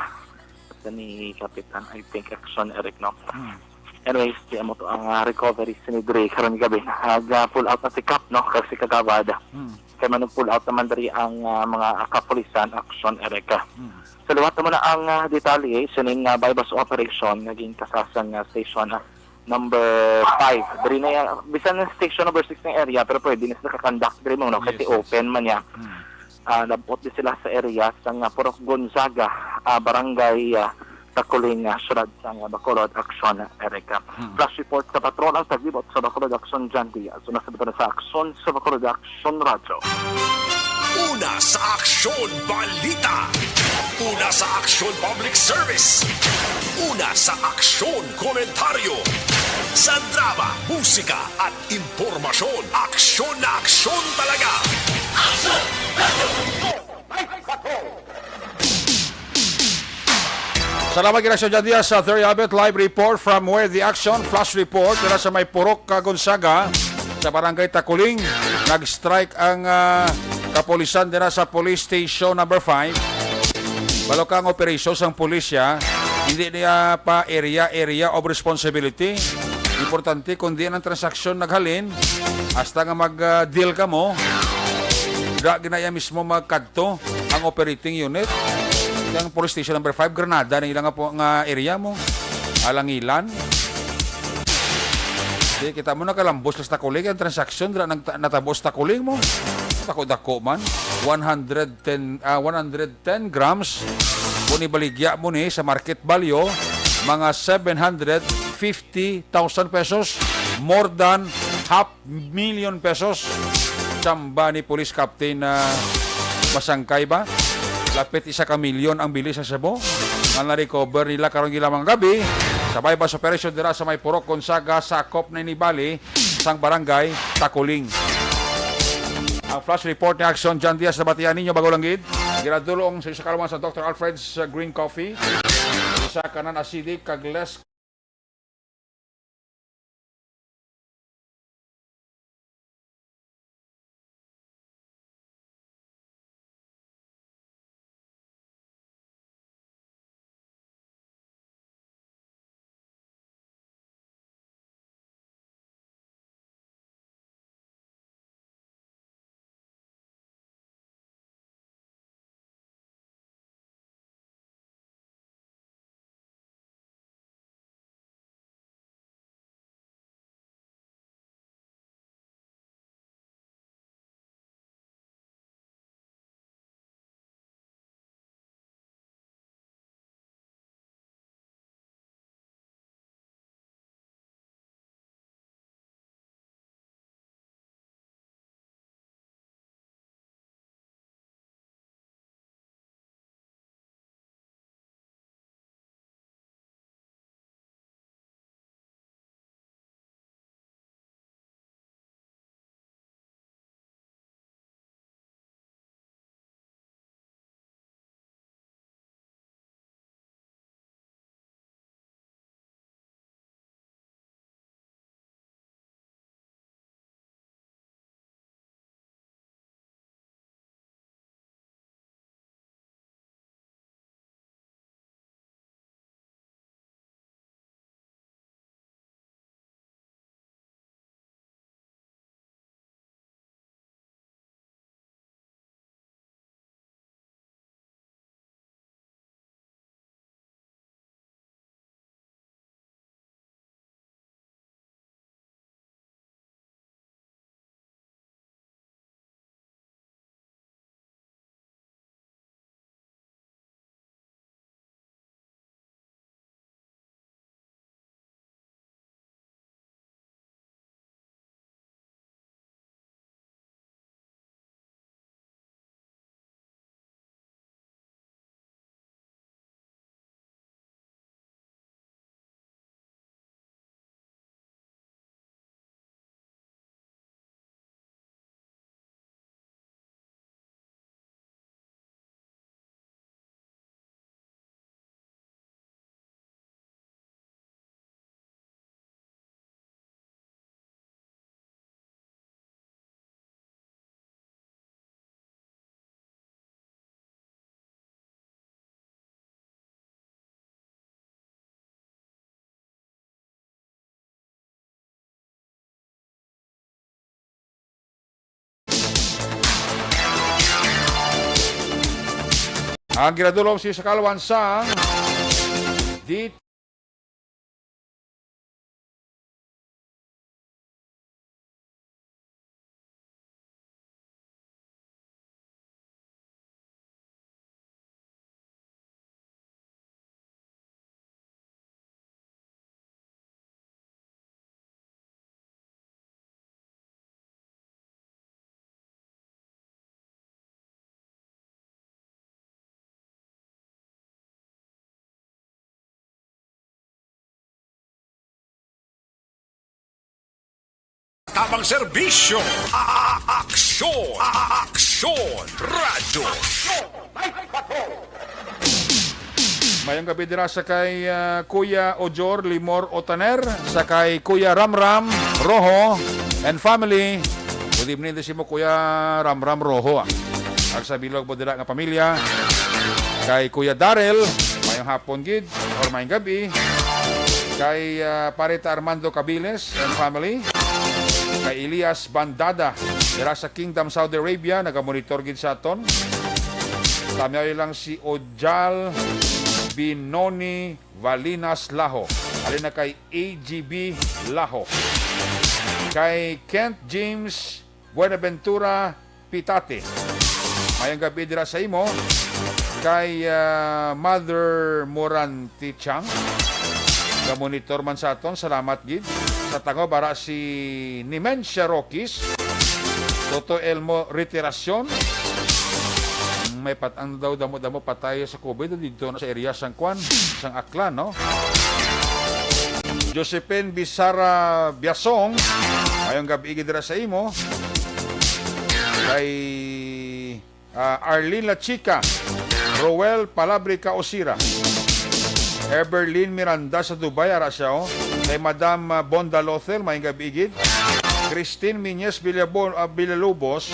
ito ni Kapitan, I think, Action Eric, no? Hmm. Anyways, di amo to ang, ah, recovery sini diri karon gabi. Nag, ah, pull out na si Kap, no? Kasi kagawad. Hmm. Kay manag-pull out naman diri ang, ah, mga kapulisan, Action Eric. Hmm. Sa liwat naman na ang, ah, detalye, sining, ah, buy-bust operation nga ginkasasang, ah, station, ah, number five. Diri na ya-, bisan na station number six na area, pero pwede na sila ka-conduct diri mo, no? Kasi Yes, yes. open man niya. Hmm. Ah, nabot di sila sa area sa nga Purok Gonzaga, ah, barangay, ah, Takuling, ah, siyudad sa nga Bacolod, Action Eric. Hmm. Flash report sa patrol ang taglibot sa Bacolod, Action John Diaz. So, nasa na sa Action sa Bacolod, Action Radyo. Una sa Aksyon Balita. Una sa Aksyon Public Service. Una sa Aksyon Komentaryo. Sa drama, musika, at impormasyon, aksyon na aksyon talaga. Aksyon! Salamat gid, Aksyon John Diaz, sa Terry Abet. Live report from where the action, flash report, dira sa may Purok, ah, Gonzaga, sa Barangay Takuling. Nag-strike ang, ah, kapulisan dira sa Police Station number five. Balo ka ang operasyon sang pulisya, hindi niya pa area, area of responsibility. Importante kung diin ang transaksyon naghalin, hasta nga mag, ah, deal kamo, da ginaya mismo magkadto ang operating unit. Ang police station number five, Granada na ila nga, po, nga area mo. Alangilan. Di kita mo nakalambos lang sa Takuling ang transaksyon, dira nang ta-, natabo sa Takuling mo. Dako-dako man. One hundred ten, ah, one hundred ten grams. Kung ibaligya mo ni sa market value, mga seven hundred fifty thousand pesos. More than half million pesos. Samba ni Police Captain, ah, Masangkay ba? Lapit isa ka milyon ang bili sa shabu nga na-recover nila karon gila mga gabi sa buy-bust operation dira sa may Purok, Gonzaga, sakop na ini bali sang barangay Takuling. Ang flash report ni Action John Diaz na batian ninyo bago lang gid. Ginadulong sa isa ka alwan sa Doctor Alfred's, uh, Green Coffee. Isa ka non-acidic kag less Ang ginadulom si Sakalwan sang di Abang serbisyo. A-, a-, aksyon. A-, a-, aksyon. Radyo. Aksyon. Night Patrol. Mayong gabi dira sa kay, ah, Kuya Ojor Limor Otaner, sa kay Kuya Ramram Rojo and family. Good evening din sa imo, Kuya Ramram Rojo, ah. Ag sa bilog mo dira nga pamilya, kay Kuya Daryl, mayong hapon gid or mayong gabi. Kay, ah, Parita Armando Cabiles and family. Kay Elias Bandada, dira sa Kingdom, Saudi Arabia, nagamonitor gid sa aton. Tamyaw lang si Ojal Binoni Valinas Laho. Alin na kay A G B Laho. Kay Kent James Buenaventura Pitate. Mayong gabi dira sa imo. Kay, ah, Mother Moranti Chang. Gamonitor man sa aton. Salamat gid. Sa tango, bara si Nimencia Roquis. Toto Elmo Retirasyon. May pat-, ang daw damo-damo patay sa COVID dito na sa area sang kwan, sang Aklan, no? Josephine Bisara Biasong, mayong gabi gid dira sa imo. Kay, ah, Arlene La Chica, Roel Palabrica Osira, Everlyn Miranda sa Dubai, ara siya, oh. Kay Madam, ah, Bonda Lothel, mayong gabi gid. Christine Miñez Villabo-, ah, Villalobos,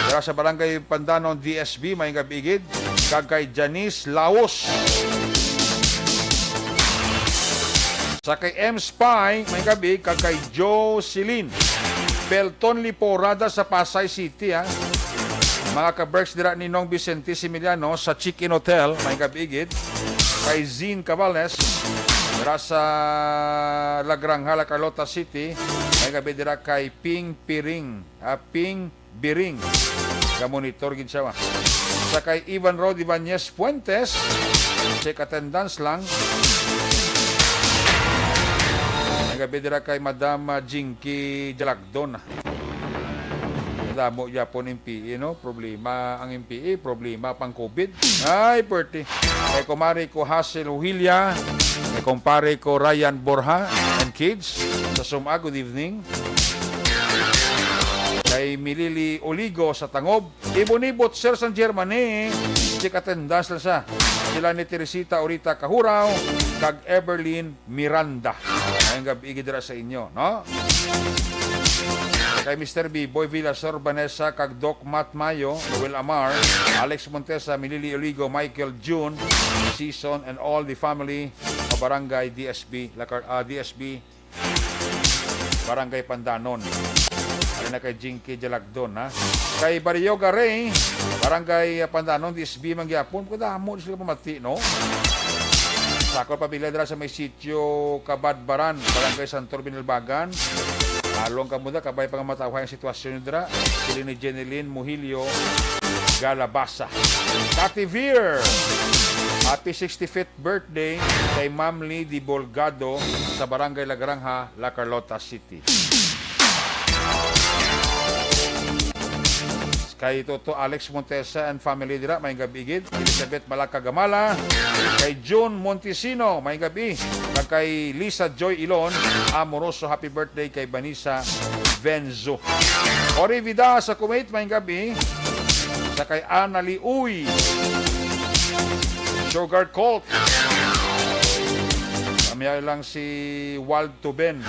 dira sa Barangay Pandanon, D S B, mayong gabi gid. Kag kay Janice Laos. Sa kay M Spy, mayong gabi, kag kay Jocelyn Pelton Liporada sa Pasay City, ha. Mga ka-Berks dira ni Nong Vicente Similiano sa Chicken Hotel, mayong gabi gid. Kay Zin Cabalnes, dira sa La Granja, La Carlota City, mayong gabi dira kay Ping Piring, ah, Ping Biring. Gamonitor gid siya, ma. Sa kay Ivan Rod Ibanez Fuentes, check attendance lang. Ang gabi dira kay Madam, ah, Jinky Jalagdon. Damo gyapon M P E, no? Problema ang M P E, problema pang COVID. Ay, perti. Kay kumare ko Hazel Huhilia, kay kumpare ko Ryan Borja and kids. Sa Suma, good evening. Kay Milili Oligo sa Tangob. Ibonibot, sir, sang Germany. Check attendance lang sa sila ni Teresita Orita Kahuraw kag Everlyn Miranda. Mayong gabi gid dira sa inyo, no? Kay Mister B, Boy Villasor, Vanessa, kag Doc Matt Mayo, Noel Amar, Alex Montesa, Milili Oligo, Michael June, Season, and all the family of Barangay D S B, Lacar-, ah, D S B, Barangay Pandanon. Ano na kay Jinky Jalagdon, ha? Kay Barrio Garay, Barangay, ah, Pandanon, D S B, mangyapon. Kadamo sila pamati, no? Sa akon pamilya dira sa may sitio Kabadbaran, Barangay Santor, Binalbagan. Along kamo da, kabay pa nga matawhay ang sitwasyon dira. Sila ni Jeneline Muhilio Galabasa. Tati Veer, happy sixty-fifth birthday kay Ma'am Lee Di Bolgado sa Barangay La Granja, La Carlota City. Kay Toto Alex Montesa and family dira, mayong gabi gid. Elizabeth Malaka Gamala, kay June Montesino, mayong gabi. Kag kay Lisa Joy Ilon, amoroso, happy birthday kay Vanessa Venzo. Ori Vida sa Kuwait, mayong gabi. Sa kay Anna Lee Uy, Sugar Cult. Kami lang si Wald Tuben,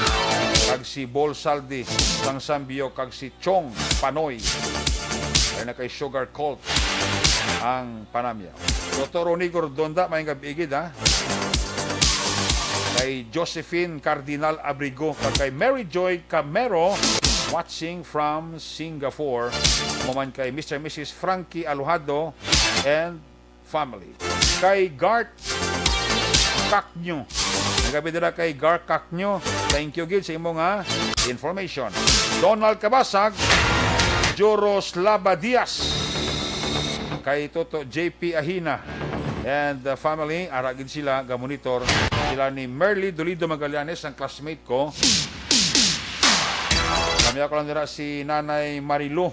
kag si Bol Saldi, sang Sambio, kag si Chong Panoy. Ay na kay Sugar Cult ang panamya. Doktor Ronnie Gordonda, mayong gabi gid, ha? Kay Josephine Cardinal Abrigo, kag kay Mary Joy Camero, watching from Singapore. Mo man kay Mister Missus Frankie Alojado and family. Kay Gart Cacño. Nagabi dira kay Gart Cacño. Thank you gid sa imo nga information. Donald Cabasag, Joroslava Diaz. Kay Toto J P Ahina and the family, ara gid sila gamonitor. Sila ni Merly Dolido Magallanes, ang classmate ko. Kami ako lang dira si Nanay Marilu,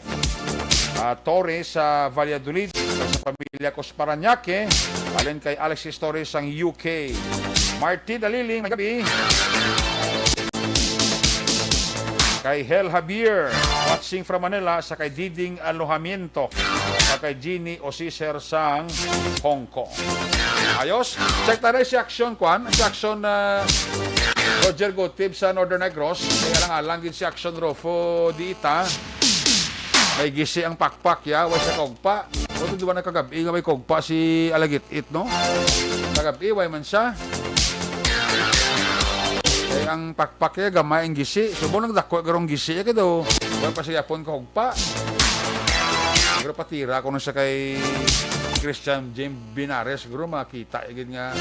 ah, Torres sa Valladolid, sa pamilya ko sa Parañaque, alin kay Alexis Torres sang U K. Martin Daliling, mayong gabi. kay Hel Javier, watching from Manila, sa kay Diding Alojamiento, sa kay Jeannie Osiser sang Hong Kong. Ayos, check tayo si Action, kwan, si Action, ah, Roger Gutib sa Northern Negros, kay alang-alang gid si Action Rofo Diita. May gisi ang pakpak, ya, way sa kogpa. O, di ba nagkagabi nga may kogpa si Alagit-it, no? Kagabi, way man siya. Kay ang pakpak, ya, gamay ang gisi. So, mo nang dako, garong gisi, ya, kay daw, way pa siya pon kogpa. Pero patira ko na siya kay Christian James Binares, siguro makita, ya, gid nga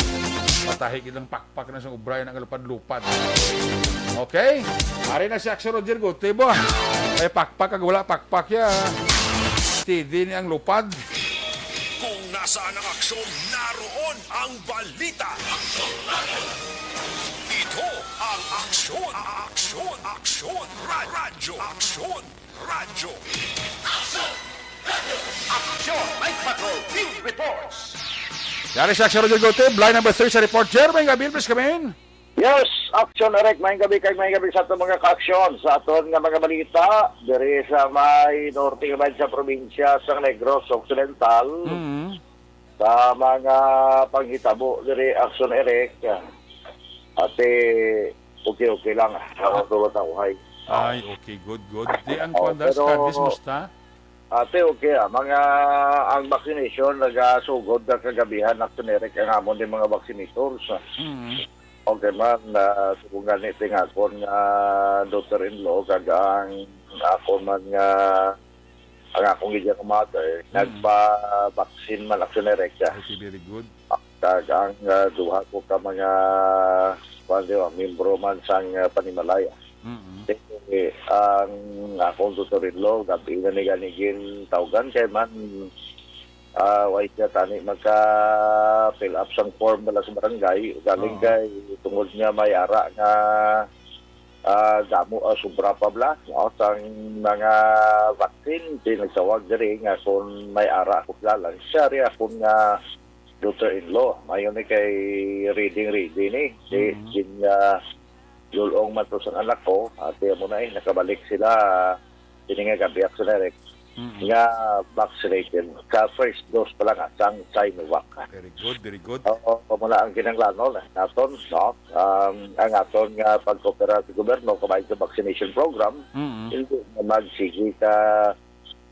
matahi gid ang pakpak na sa ubra, ya, nga lupad-lupad. Okay? Ari na si Action Roger Gutibo. Ay, pakpak, kag wala pakpak, ya. T D ni ang lupad. Kung nasaan ang aksyon, naroon ang balita. Ito ang Aksyon, Aksyon, Aksyon Ra-, Radyo, Aksyon Radyo. Aksyon Night Patrol Field Reports. Yari si Action Roger Gutib, line number three sa report. Jer, may gabi, please come in. Yes, Action Eric, may gabi kay may gabi sa aton mga ka-aksyon, sa aton nga mga balita diri sa may norte nga bahin sa probinsya sa Negros Occidental. Mm. Sa mga panghitabo diri, Action Eric, ate, okay-okay lang. Ako tulo tawhay. Ay, okay, good, good. Di ang Oh, kwan da, pero Scarvis, musta? Ate, okay, ah. Mga, ang vaccination, nagasugod na kagabihan, Action Eric, ang amon din mga vaccinators. Mm. Okay man, ah, subong gani, ting akon nga daughter-in-law, kag ang akon man nga, ang akong gid nga mother, Mm. nagpa-vaccine man, Action Eric, ah. Okay, very good. Kag ang, ah, duha ko ka mga, kuwan, di ba, membro man sang, ah, panimalay. Mm. Eh, ang akong daughter-in-law, gabi na ni gani gintawgan kay man, ah, way siya tani magka-fill up sang form bala sa barangay. Galing Oo. kay tungod nga may ara nga, ah, damo, ah, sobra pa bala, no, sang mga vaccine, di nagtawag diri nga kung may ara ako lalang. Siya rin akong nga daughter-in-law. Mayo ni kay reading, ready ni. Di, Mm. gin, ah, lulong man to sang anak ko, ate mo na eh, nakabalik sila, ini nga gabi, Action Eric, Mm. nga vaccinated sa first dose pa lang, ah, sang Sinovac. Very good, very good. Oo, muna ang kinahanglanon, eh, naton, no? Um, ang aton nga pagkooperar sa gobyerno, kabahin sa vaccination program, Mm. hindi na magsigi ka,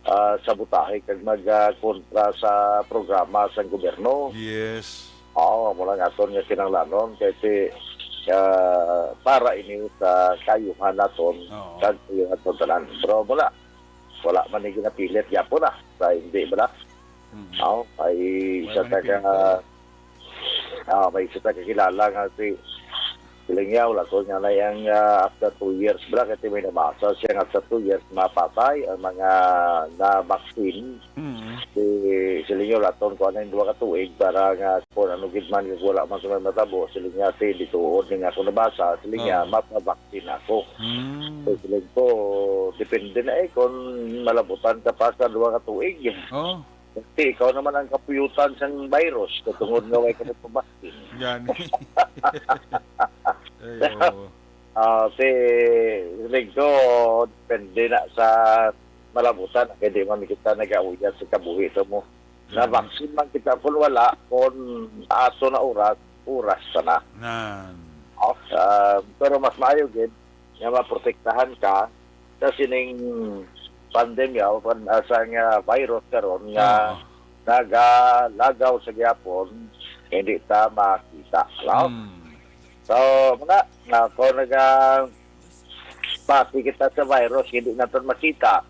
ah, sabotahe kag mag, ah, kontra sa programa sang gobyerno. Yes. Oo, muna nga aton nga kinahanglanon kay ti, ah, para ini sa kaayuhan naton Oo. kag kaayuhan naton tanan. Pero muna, wala man ni ginapilit gyapon na. Sa hindi bala. Mm. Oo, ay Wala isa man ni taga pinili. Ah, may isa ta kakilala nga si Silinyaw, lato niya na yang, ah, after two years, bala, kasi may nabasa siya nga after two years, mapatay ang mga na-vaccine. Mm. Si Silinyaw, laton ko na yung duha ka tuig para nga kung ano gid man, yung wala man sa may matabo, Silinyaw, si, di tuod nga ako nabasa, Silinyaw, Oo. mapabaksin ako. Mm. So, Siling ko, depende na eh kung malabutan ka pa sa duha ka tuig. Oh. Kasi ikaw naman ang kapuyutan sang virus, katungod nga way ka nagpabaksin. Gani. Ay, oo. Ah, si Linggo, depende na sa malabutan. Kaya di man kita nag-auyat sa kabuhi sa mo. Na Mm. vaccine man kita kung wala, kung ato na oras, oras sa na. Nan. Oh, ah, pero mas maayo gid nga maprotektahan ka sa sining pandemya o pan-, ah, sa nga virus karon nga Oo. nagalagaw sa gihapon, hindi ta makita, no? Mm. So, muna, na, kung naga-, pati kita sa virus, hindi naton makita.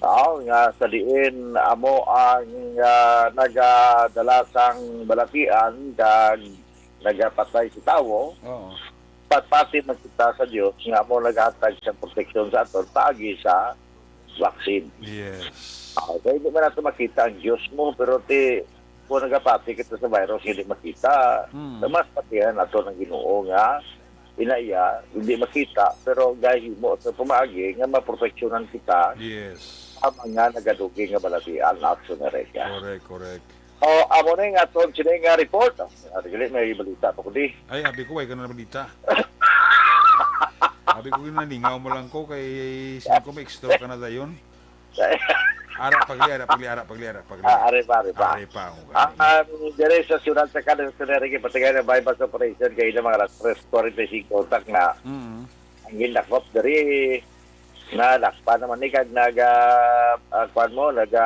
Oo, nga sa diin, amo ang, ah, nagadala sang balatian kag nagapatay sa tawo. Oo. Patpati man kita sa Dios nga amo naghatag sa proteksyon sa aton paagi sa vaccine. Yes. Ah, kaya hindi man nato makita ang Dios mo, pero ti, kung nagapati kita sa virus, hindi makita. Hmm. Sa mas patihan nato ng Ginoo nga inaya, hindi makita, pero gahimo sa pamaagi nga maproteksyonan kita Yes. sa mga nagadugi nga balatian, Action America. Correct, correct. O, amo na yung aton sini nga report. Ah, dili, may balita pa ko di. Ay, abi ko, way ka na balita. Kung nalingaw mo lang ko, kay sino ko may extra ka na dayon. Ara pagli, ara pagli, ara pagli, ara pagli. Ah, ari pa, ari pa. Ari pa, okay. Ah, um, dire sa siyudad sa Cadiao, sa Enrique, patigay na buy-bust operation kay na mga alas tres forty-five otak na Mm. ang gindakop diri na dakpa naman ni kag naga uh, kwan mo naga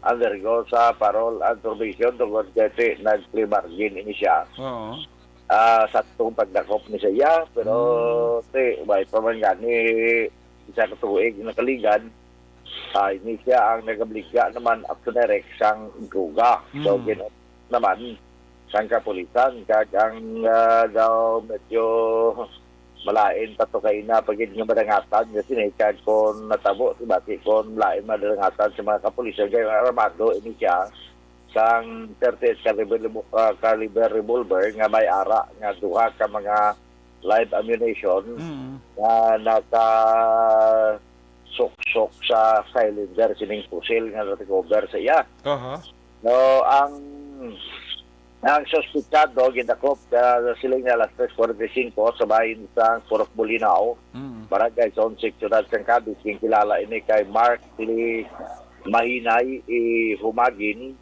undergo sa parole and probation tungod kay nag-plea bargain ini siya. Oo. Ah, saktong pagdakop ni sa iya, pero ti, way pa man gani isa ka tuig nakaligad, ah, ini siya ang nagabaligya naman up to direct sang droga. So, Mm. gin naman sang kapulisan, kag ang ah, daw medyo malain pa to kay na pagid nga madangatan nga sini, kag kung natabo si bati kung lain madangatan sa mga kapulisan kay armado ini siya sang thirty-eight caliber, revol- ah, caliber revolver nga may ara nga duha ka mga live ammunition Mm. nga naka suksok sa cylinder sining pusil nga na-recover sa iya. Aha. No, ang ang suspitsado gindakop ah, sa siling na alas tres forty-five sa bahin sa Purok Bulinaw, Mm. Barangay Zone six, Siyudad sang Cadiz. Ang kilala ini kay Mark Lee Mahinay i Humagin,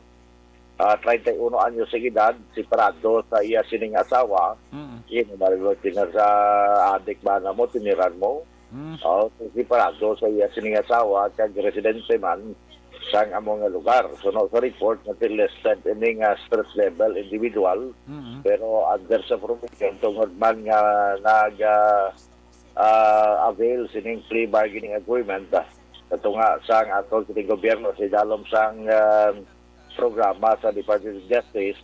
ah, treinta y uno anyos sa edad, separado sa iya sining asawa. Mm. Yun, marigot din na sa adik ba na mo, tiniran mo? Mm. Oh, separado sa iya sining asawa kag residente man sang amo nga lugar. Suno sa report nga listed ini nga stress level individual, Mm. pero under sa probation tungod man nga nag ah, ah, avail sining plea bargaining agreement ah, katunga sang aton kining gobyerno sa idalom sang ah, programa sa Department of Justice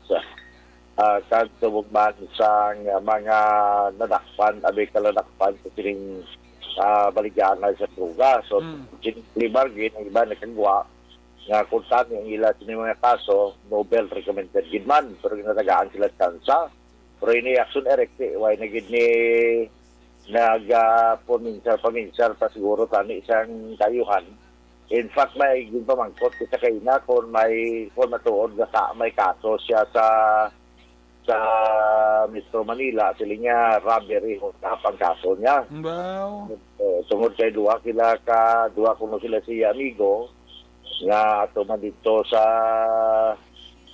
ah, kag subong man sang mga nadakpan abi ka nadakpan sa kining ah, baligyaanay sa droga. So, Mm. kining plea bargain ang iba nakagwa nga kung tani ang ila sini mga kaso, novel recommended gid man, pero ginatagaan sila tsansa. Pero ini action erecti, way na gid ni nag ah, paminsar-paminsar pa siguro tani sang kayuhan. In fact, may ginpamangkot kita kay na kung may kung matuod nga ka, may kaso siya sa sa Metro Manila, sila niya robbery, hold up ang kaso niya. Wow. Eh, tungod kay duha sila ka duha kuno sila siya amigo nga ato man dito sa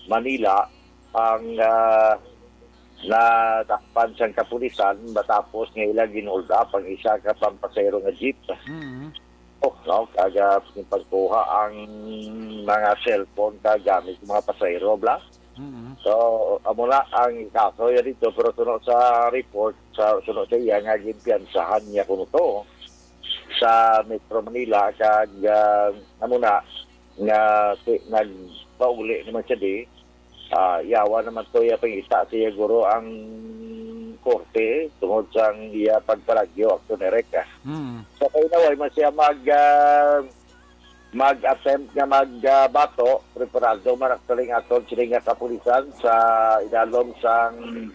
Manila ang ah, nadakpan sang kapulisan matapos nga ila gin-hold up ang isa ka pampasahero nga jeep. Mm. Oh, no, kaga pagkuha ang mga cellphone ka gamit sa mga pasahero bla. Mm. So, amo na ang kaso ya dito, pero suno sa report, sa suno sa iya nga ginpiyansahan niya kuno to sa Metro Manila kag ah, amo na nga si, nagpauli naman siya di ah, yawa naman to iya pangita siya guro ang korte tungod sang iya pagpalagyo action erecti. Mm. Sa kainaway man siya mag ah, mag-attempt nga magbato, preparado man actually ang aton sini nga kapulisan sa idalom sang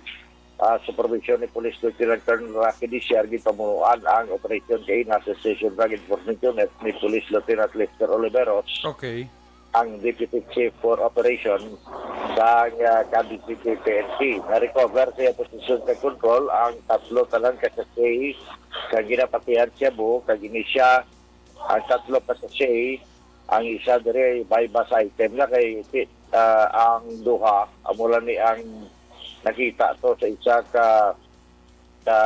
ah, supervision ni Police Lieutenant Colonel Rocky Diciar, ginpamunuan ang operasyon kay na sa Station Drug Enforcement Unit ni Police Lieutenant Lester Oliveros, Okay. ang Deputy Chief for Operation sa uh, Cavite P N P. Na-recover sa iya posisyon sa control ang tatlo tanan ka sachet kang ginapatihan shabu kag ini siya ang tatlo ka sachet, ang isa diri buy bust item na kay ti- ah, ang duha amo lang ni ang nakita to sa isa ka ka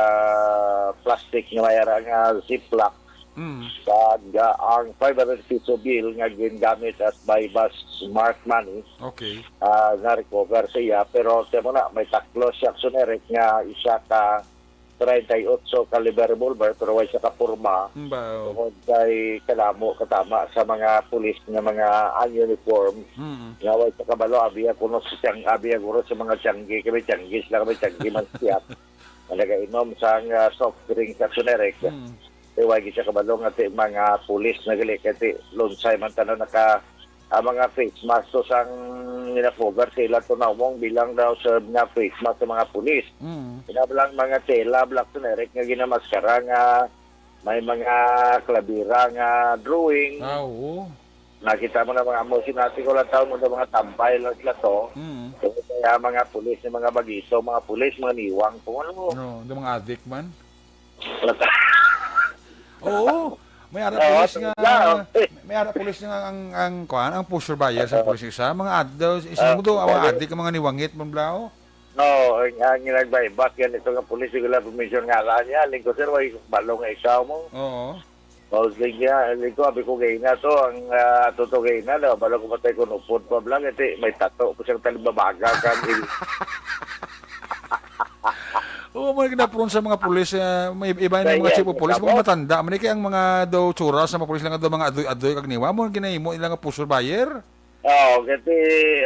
plastic nga may ara nga ziplock Mm. kag ah, ang five hundred peso bill nga gingamit as buy bust smart money Okay. ah, na-recover sa iya, pero temo na may taklo siya action erecti nga isa ka treinta y ocho caliber revolver pero way sa kaporma Bao. tungod kay kadamo katama sa mga pulis nga mga ununiform Mm. nga way sa kabalo abi ako no sa tiyang abi ako sa mga tiyanggi kami tiyanggi sila kami tiyanggi man siya nga nagainom sa nga soft drink sa Sunerek. Mm. Kay way gid siya kabalo nga ti mga pulis na gali kay ti lunsay man tanan naka ang mga face mask to sang gina-cover sa ila to nawong bilang daw sa nga face mask sa mga pulis. Mm. Ina lang mga tela, black generic nga ginamaskara nga may mga kalabira nga drawing. Ah, oo. Nakita mo na mga amo, sinati ko lang tao mo na mga tambay lang sila to. Mm. So, kaya mga pulis, yung mga bagito, mga pulis, mga niwang, kung ano. No, the mga adik man. Oo. May ara Oo, pulis nga, yeah, okay. May ara pulis nga ang, ang, kuan, ang pusher buyer sa Oo. Pulis isa, mga ad-, daw, isa Oo, mo daw, ang okay. Adik, ang mga niwangit, man, blao. No, ang, ang nagbaybak yan, ito nga pulis, di ko lang mention nga lang niya. Lingko, sir, way balo nga ikaw mo. Oo. Mostly niya, lingko, abi ko gay na to, ang, ah, ato to gay na, no? Balo ko patay kung upod pa blang, iti, may tato ko siyang talibabaga, kan il-, Oo, mo ginapron sa mga pulis, ah, may iba na Kaya, mga chief of police, mga matanda, man, kaya ang mga daw tsura sa mga pulis lang daw mga adoy-adoy kag niwa, mo ginahimo nila nga pusher buyer. Oo, kasi,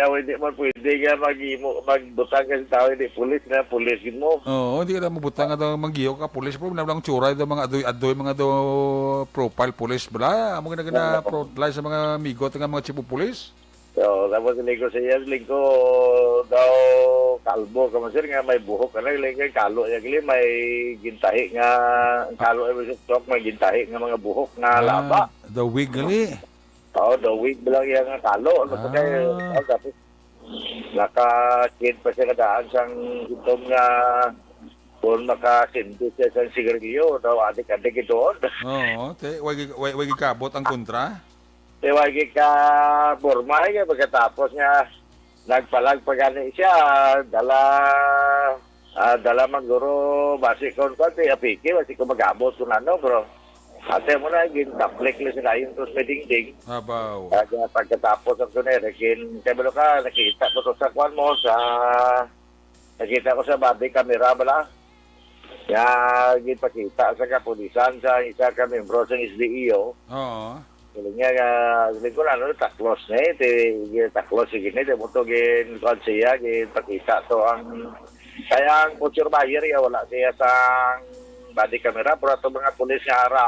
ah, hindi man pwede nga mag-imo, magbutang ka sa tao, hindi pulis na, pulis mo. Oo, hindi ka na mabutang nga daw manggiyo ka, pulis, pero wala lang tsura, daw mga adoy-adoy, mga daw profile pulis, bala. Amo gina-, gina Oo. Front line sa mga migot nga mga chief of police. So, tapos lingko sa iya, lingko daw kalbo ka man, sir, nga may buhok ka na, lingko kalo niya, gali, may gintahi nga, ang kalo ay may suktok, may gintahi nga mga buhok nga Ah, laba. The wig, gali. Oo, the wig lang iya nga kalo. Ano pa kay, Ah. oh, tapos naka-kid pa siya kadaan sang itom nga kung makasindi siya sang sigarilyo, daw adik-adik ito. Oo, te, way, way, way gikabot ang kontra? Te, way gika-, porma, eh, pagkatapos nga, nagpalag pa gani siya, dala, ah, dala man guro, basi kon kuwan, te, apiki, basi kon mag-abot kung ano, bro. Ate mo na, gintaplik lang sila yung tos may dingding. Abaw. Kaya pagkatapos ang tunere, kin, kaya balo ka, nakita ko to sa kwan mo, sa, nakita ko sa body camera, bala. Kaya gipakita sa kapulisan sa isa ka membro sa S D E O. Oo. Kaya niya nga, sabi ko na, ano, taklos na eh, ti, taklos, sige na, di mo to, gin, kwan siya, gipakita to ang, kaya ang picture buyer, ya, wala siya sa body camera, pero itong mga pulis nga ara,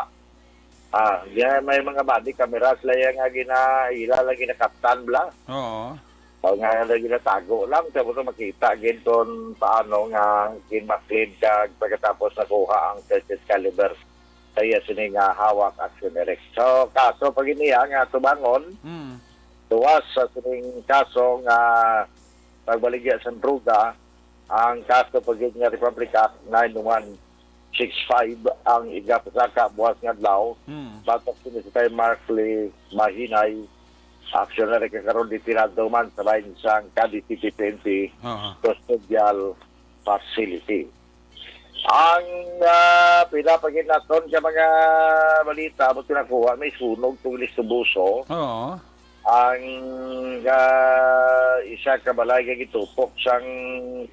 Ah, diya may mga body camera sila yan nga ginaila lang, ginakaptan bla. Oo. O nga, nga ginatago lang, tapos makita gid kung paano nga ginmaklid kag pagkatapos nakuha ang thirty caliber sa iya sini nga hawak, Action Direct. So, kaso pa gid niya nga tubangon, Mm. tuwas sa sining kaso nga pagbaligya sa droga, ang kaso pa gid nga Republic Act nine one six five ang igapasaka buwas nga adlaw. Hmm. Batok sini si kay Markley Mahinay, aksyon na rin karon, detinado man sa lain sang Cadiz City P N P, Aha. Custodial Facility. Ang, ah, pila pa gid naton ka mga balita, mo tinakuha, may sunog tong Listubuso. Oo. Ang, ah, isa ka balay nga gitupok sang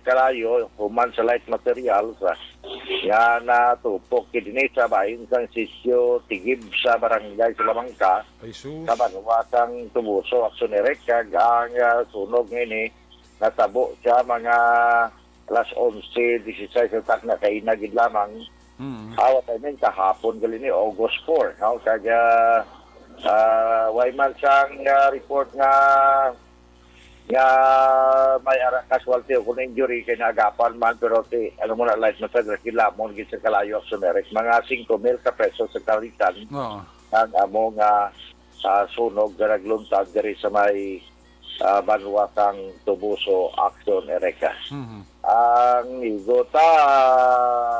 kalayo human sa light materials, ah, nga natupok kini sa bahin sang sitio Tigib sa barangay Salamanca, Ay, sus. sa banwa sang Tubuso, Action Direct, kag ang, ah, sunog nga ini natabo sa mga alas onse dieciséis sa takna kaina gid lamang. Mm. Awat, I mean, kahapon gali ni August four, no? Kag, ah, ah, way man sang, ah, report nga, nga may ara casualty o kung injury kay naagapan man, pero ti, ano mo na, light na sa kilamon gid sa kalayo, Action Direct. Mga singko mil ka pesos sa kalitan Oo. ang amo nga, ah, sunog nga nagluntad diri sa may, ah, banwa sang Tubuso, Action Direct. Mhm. Ang igo ta,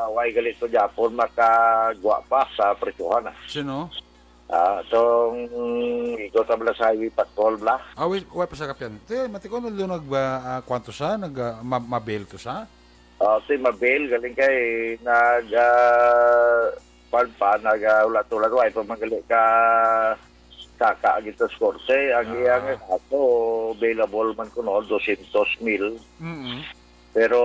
way gali to gyapon makagwa pa sa presyohan, ah. Sino? Ah, tong igo ta bala sa highway patrol bala. Ah, wait, wait pa sa kapyan. Te, mati ko, nag, nag, ah, ah, kwanto sa? Nag, ah, ma-, ma-bail to sa? Ah, si ma-bail, galing kay nag, ah, pan pa, nag, ah, ulat-ulat, way pa man gali ka saka ang ito sa korte. Ang Ah. iyang kaso, bailable man kuno, dosyentos mil. Mm. Pero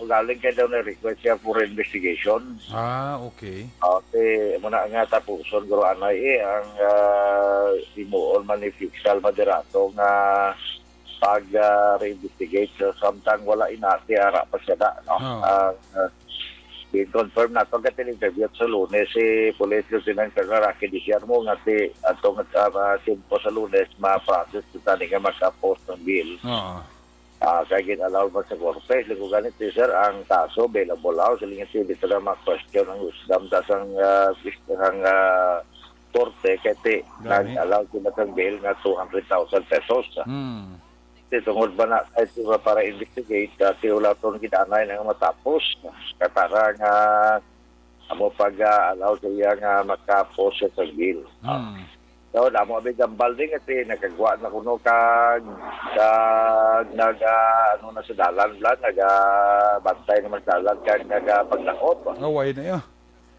galing kay daw na-request siya for investigation. Ah, okay. Okay, muna nga tapuson, guro, anay, eh, ang, ah, himuon man ni Fiscal Moderato nga pag, ah, re-investigate. So, samtang wala inati, ara pa siya da, no? Oo. Ah, ah, i-confirm nato ka tin-interview sa Lunes si Police Lieutenant Colonel Rocky Diciarmo nga ti, atong, ah, ah, timpo sa Lunes, ma-process kita ni nga maka-post ng bail. Oo. Ah, kay gin-allow man sa korte, linggo ganit, eh, sir, ang kaso, bailable out, siling nga, hindi talaga ma-question ang usdam, tas ang, ah, ang, ah, korte, kay ti, Gani. nag-allow sila sang bail nga two hundred thousand pesos. Hmm. Ti, tungod ba na, kay ti ba para investigate, ah, ti ulaton gid anay na nga matapos, katara nga amo pag, ah, allow sa iya nga maka-post siya sa bail. Ah, Hmm. so, damo abi gambal din kasi nakagwa na kuno kag, kag naga, ano na sa dalan, bla, nagabantay naman sa dalan kag nagapaglakop. Away na iya.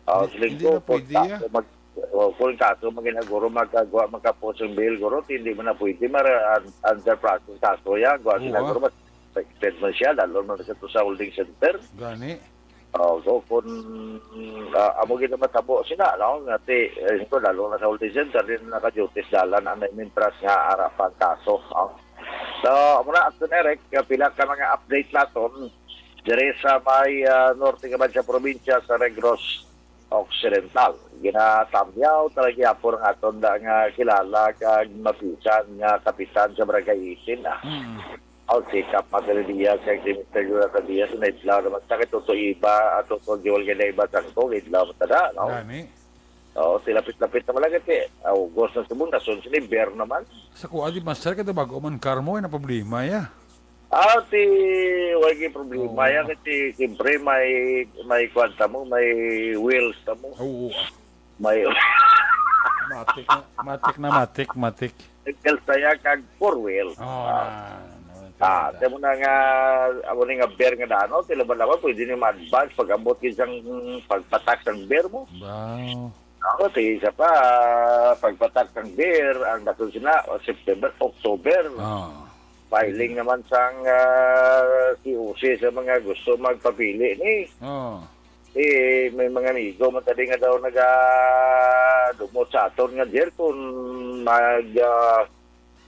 Oh, Hindi, siling hindi ko, na kung pwede, kaso ah. mag-, oh, kung kaso, maging siguro magkagwa, magkapos ang bail, guro, hindi mo na pwede, mara, un-, under process kaso yan, gwa Oo, sila, ah. guro, mas expected mo siya, lalo na sa to sa holding center. Gani. Oh, so, kung, ah, amo gid ang matabo sina, no? Ngati, eh, ito, lalo na sa holding center, din naka-duty sa dalan, ang may mintras nga ara pa ang kaso, no? So, muna, Aston Eric, ah, pila ka mga update naton, dire sa may, ah, norte ka man sa probinsya sa Negros Occidental. Ginatamyaw talaga gyapon ang aton da nga kilala kag mapisan nga kapitan sa Barangay eighteen, ah. Mm. Aw, sikap, Madre Diaz, kag si Mister Jonathan Diaz, na idlaw naman sa kay Toto Iba, at Toto Joel, kay na iba sangko, kay idlaw mo tada, no? Gani. Oo, tilapit-lapit naman lang, kay, ah, August na sa muna, sun sini, Ber naman. Sa kuha, di, Master, kada bago man karmo, ay na problema, ya. Ah, ti, wala gyud problema Oo. yan kasi siyempre may, may kwan ta mo, may wheels ta mo. Oo. May Matik na, matik na, matik, matik. Nagkal saya kag four wheel. Oo, Ah. na, na, Ah, na. Tamo na nga, amo ni nga bear nga dano, tila ba naman pwede ni ma-advance pag-abot gid sang pagpatak sang bear mo. Wow. Ako, ti isa pa, pagpatak sang bear, ang dason sila, o September, October. Ah. Filing naman sang, ah, C O C sa mga gusto magpapili ni. Oh. Eh, may mga amigo man tadi nga daw nagadumot sa aton nga, Jer, kung mag, ah,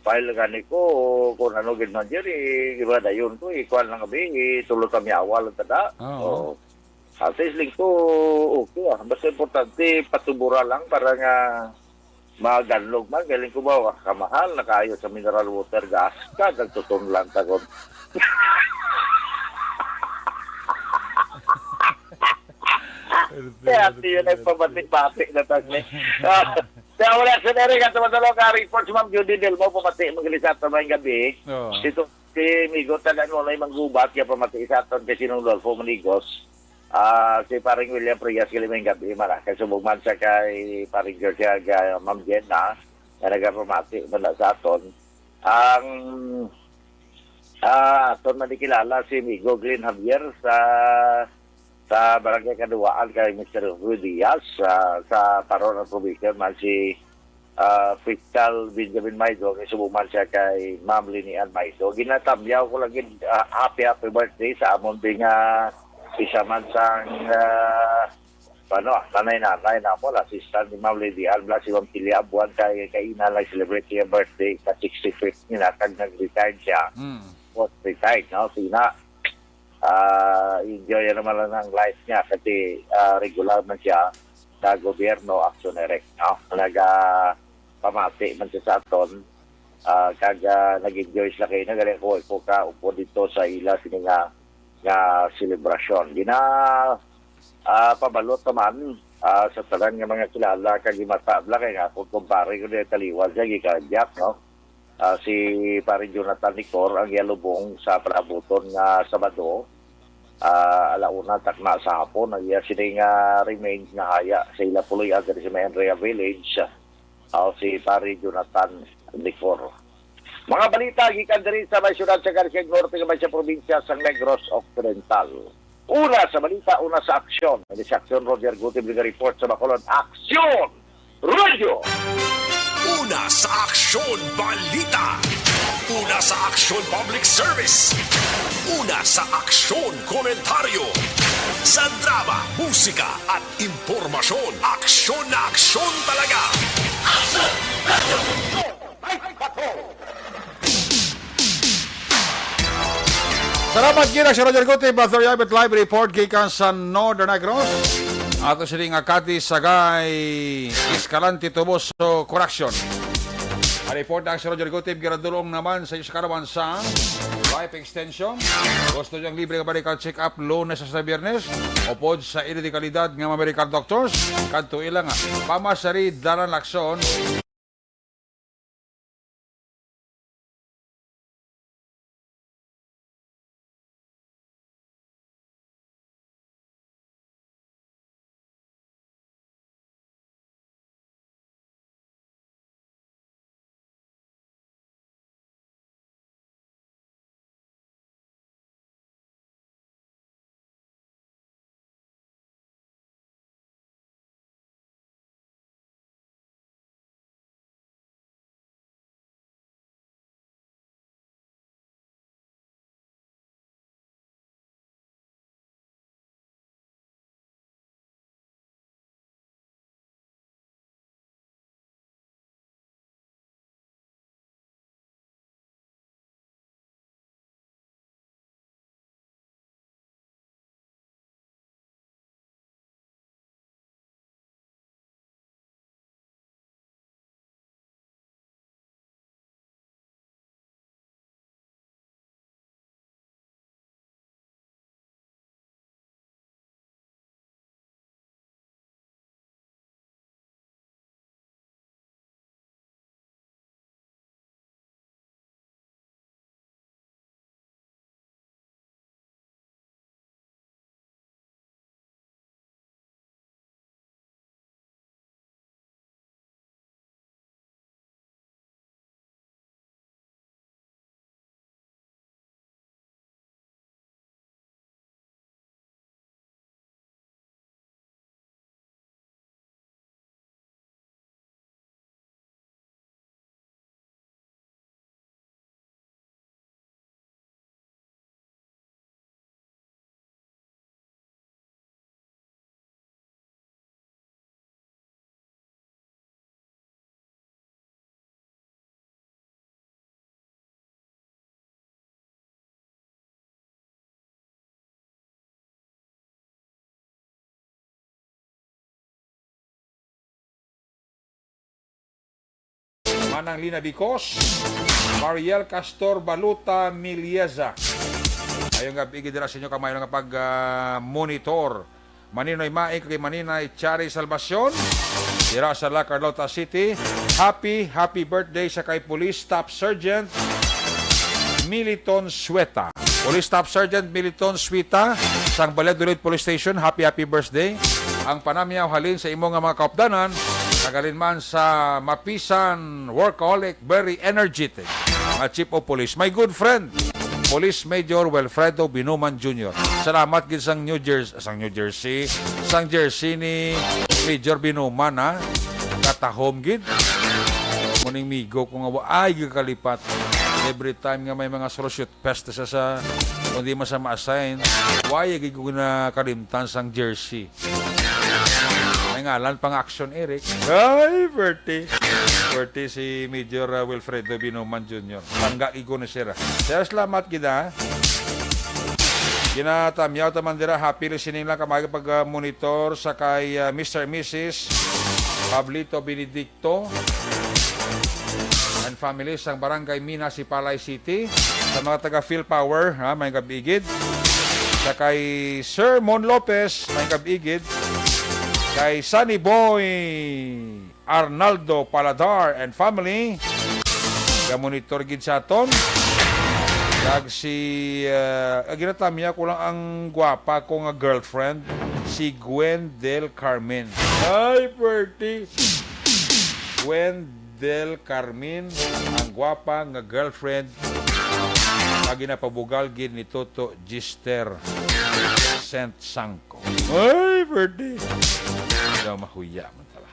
file gani ko, kung ano gid man, Jer, eh, di ba, dayon ko, eh, kuwan lang kami, eh, tulo kami awal ang tada. Oo. So, at least, lingko, okay, ah. Basta importante, patubura lang para nga maganlog man, galing ko ba, wa, kamahal na kaayo sa mineral water gas, kag nagtutunlan ta gud. Kaya tiyo nagpabati-bati na tag ni. Ah, kaya wala sa dere ka tumatalo ka report si Ma'am Judy Delmo, pamati, magalis sa ato may gabi. Oo. Si to, si Migo Talan mo may manggubat, kaya pamati sa aton kay Sinong Dolfo Manigos. Ah, si Paring William Frias, kalimayng gabi, mara. Kay subong man siya kay Paring George, kag, ah, Ma'am Jenna, nga nagapamati man na sa aton. Ang, ah, aton man di kilala si Migo Glenn Javier sa, sa Barangay Kaduwaan kay Mister Rudy Diaz, sa, sa Paron ang probinsya man si ah, Fiscal Benjamin Maido, kay subong man siya kay Ma'am Linian Maido. Ginatamyaw ko lang gid, ah, happy, happy birthday sa amon din nga isa man sang, ah, ano, ah, nanay-nanay na mo, assistant ni Ma'am Lady Alba, si Ma'am Pilia Abuan, kay, kay ina lang celebrate siya birthday sa sixty-fifth niya, kag nag-retire siya. Mm. Post-retired, no? Sina, ah, enjoy naman lang ang life niya kasi, ah, regular man siya sa gobyerno, Action Direct, no? Naga-, pamati man siya sa aton, ah, kag, ah, nag-enjoy sila kay nagaling ko, ko ka upo dito sa ila sini nga, nga selebrasyon. Gina, ah, pabalot naman, ah, sa tanan nga mga kilala kag gimata bla kay nga akong kumpare ko din taliwan siya, gikan Jack, no? Ah, si Pare Jonathan Nicor ang yalubong sa palabuton nga Sabado, ah, ala una takna sa hapon, ang iya sini nga remains nga haya sa ila puloy-an diri sa may Andrea Village, ah, si Pare Jonathan Nicor. Mga balita gikan diri sa may siyudad sa Garcia Norte, nga may sa probinsya sa Negros Occidental. Una sa balita, una sa aksyon. Ini si Aksyon Roger Gutib, nag-report sa Bacolod. Aksyon! Radyo! Una sa aksyon, balita. Una sa aksyon, public service. Una sa aksyon, komentaryo. Sa drama, musika, at impormasyon, aksyon na aksyon talaga. Aksyon! Radyo! Ay, patrol! Salamat gid sa Roger Gutib, Master Yabit, live report gikan sa Northern Negros. Ato sini nga Cadiz, Sagay, Escalante, Toboso, Correction. Ang report na si Roger Gutib, ginadulong naman sa inyo sa karawan sa Life Extension. Gusto niyang libre nga medical check-up Lunes sa Biyernes, upod sa ila di kalidad nga mga medical doctors, kadto ila nga Pamasari, Dalan Lacson. Manang Lina Bicos, Mariel Castor Baluta Milieza. Ayong gabi gid dira sa inyo kamay nga pag, ah, monitor. Maninoy Mai kag Maninay Chari Salvacion dira sa La Carlota City. Happy, happy birthday sa kay Police Staff Sergeant Militon Sueta. Police Staff Sergeant Militon Sueta sang Valladolid Police Station, happy, happy birthday. Ang panamyaw halin sa imo nga mga kaupdanan, nagalinman sa mapisan, workaholic, very energetic nga Chief of Police, my good friend, Police Major Wilfredo Binuman Junior. Salamat gid sang New Jersey, sang New Jersey, sang jersey ni Major Binuman, ha? Katahom gid. Muning migo ko nga wa ay gid kalipat. Every time nga may mga solusyon pesta sa, sa, kung di man sa ma-assign, why gid ko ginakalimtan sang jersey? May ngalan pa nga Action Eric. Ay, birthday. Birthday si Major, uh, Wilfredo Binuman Junior. Tangga gid ko ni sir, ah. Sir, salamat gid, ah. Ginatamyaw ta man dira, happy listening lang, kamay pag, uh, monitor sa kay, uh, Mister and Missus Pablito Benedicto. Tito and family sang Barangay Mina, Sipalay City. Sa mga taga Phil Power, ha, may gabigid. Sa kay Sir Mon Lopez, may gabigid. Kay Sunny Boy Arnaldo Paladar and family. Gamonitor gid sa aton. Kag si, uh, ginatamya ko lang ang gwapa ko nga girlfriend, si Gwen Del Carmen. Ay, pretty. Gwen Del Carmen, ang gwapa nga girlfriend nga ginapabugal gid ni Toto Gister Saint Sangco. Ay, birthday! Daw mahuya man pala.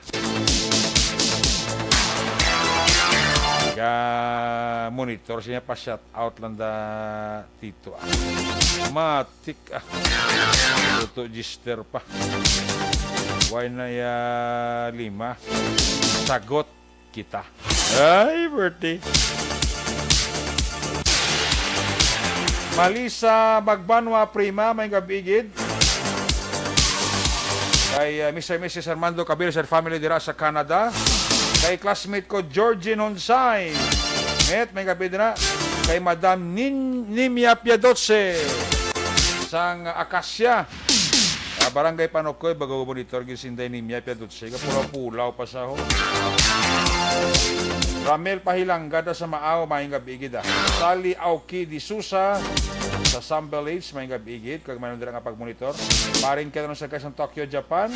Ga monitor siya pa, shout out lang da, Tito, ah. Matik, ah. Toto Gister pa. Why na ya lima? Sagot kita. Ay, birthday. Malisa Magbanwa, prima, may gabigid. Kay, uh, Mister and Missus Armando Cabiles and family dira sa Canada. Kay classmate ko, Georgie Nonsay. Met, may gabi dira. Kay Madam Nin-, Nimia Piadoce sang Acacia. Ah, Barangay Panokoy, bago monitor gid si Inday Nimia Piadoce. Kapulaw-pulaw pa sa ho. Ramel Pahilangga da sa Maaw, maayong gabi gid, ah. Sally Auki de Sousa sa Sambales, maayong gabi gid. Kag mayroon dira nga pagmonitor. Paring Ken sa Tokyo, Japan.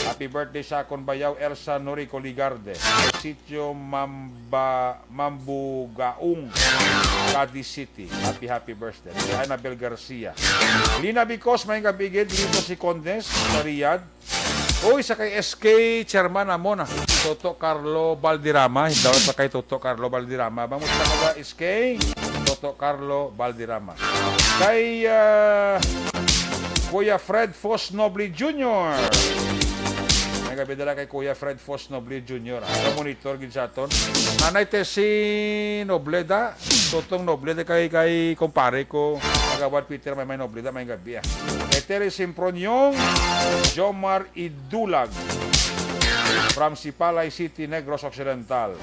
Happy birthday sa akon bayaw, Elsa Noriko Ligarde. Sitio Mamba-, Mambugaong, Cadiz City. Happy, happy birthday. Si Annabel Garcia. Lina Bicos, may gabi gid dito si Condes sa Riyadh. Uy, sa kay S K chairman amo na. Toto Carlo Valderrama. Daw sa kay Toto Carlo Valderrama. Bang mo sa mga S K? Toto Carlo Valderrama. Kay, ah, Kuya Fred Fos Noble Junior. May gabi dala kay Kuya Fred Fos Noble Junior. Ang monitor gid sa aton. Nanay Tessie Nobleda, Tutong Nobleda kay, kay kumpare ko. Kagawad Peter may, may Nobleda, may gabi, ah. Kay Terry Simproniong, Jomar Idulag. From Sipalay City, Negros Occidental.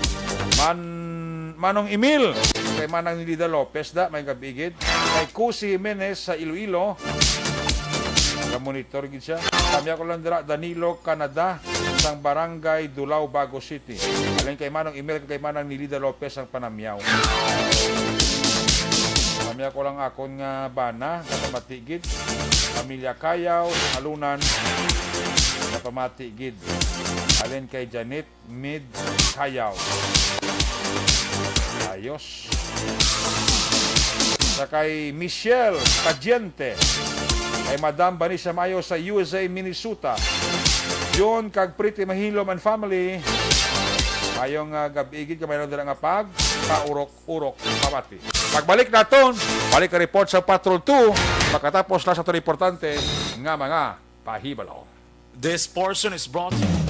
Man-, Manong Emil, kay Manang Nilida Lopez da, may gabi gid. Kay Kusi Jimenez sa Iloilo. Naga-monitor gid siya. Kami ako lang dira, Danilo, Canada, sang Barangay Dulao, Bago City. Alin kay Manong Emil, kay Manang Nilida Lopez ang panamyaw. Kami ako lang akon nga bana, kapamati gid. Pamilya Kayaw, Alunan, kapamati gid. Alin kay Janet, Mid Kayaw. Ayos. Sa kay Michelle Cadiente, kay Madam Vanessa Mayo sa U S A, Minnesota. John kag Pretty Mahilom and family. Mayong, ah, gab-i gid, kamay lang dira nga pag kaurok-urok pamati. Pagbalik naton, balik ka report sa Patrol two, pagkatapos lang sa aton importante nga mga pahibalo. This portion is brought to you.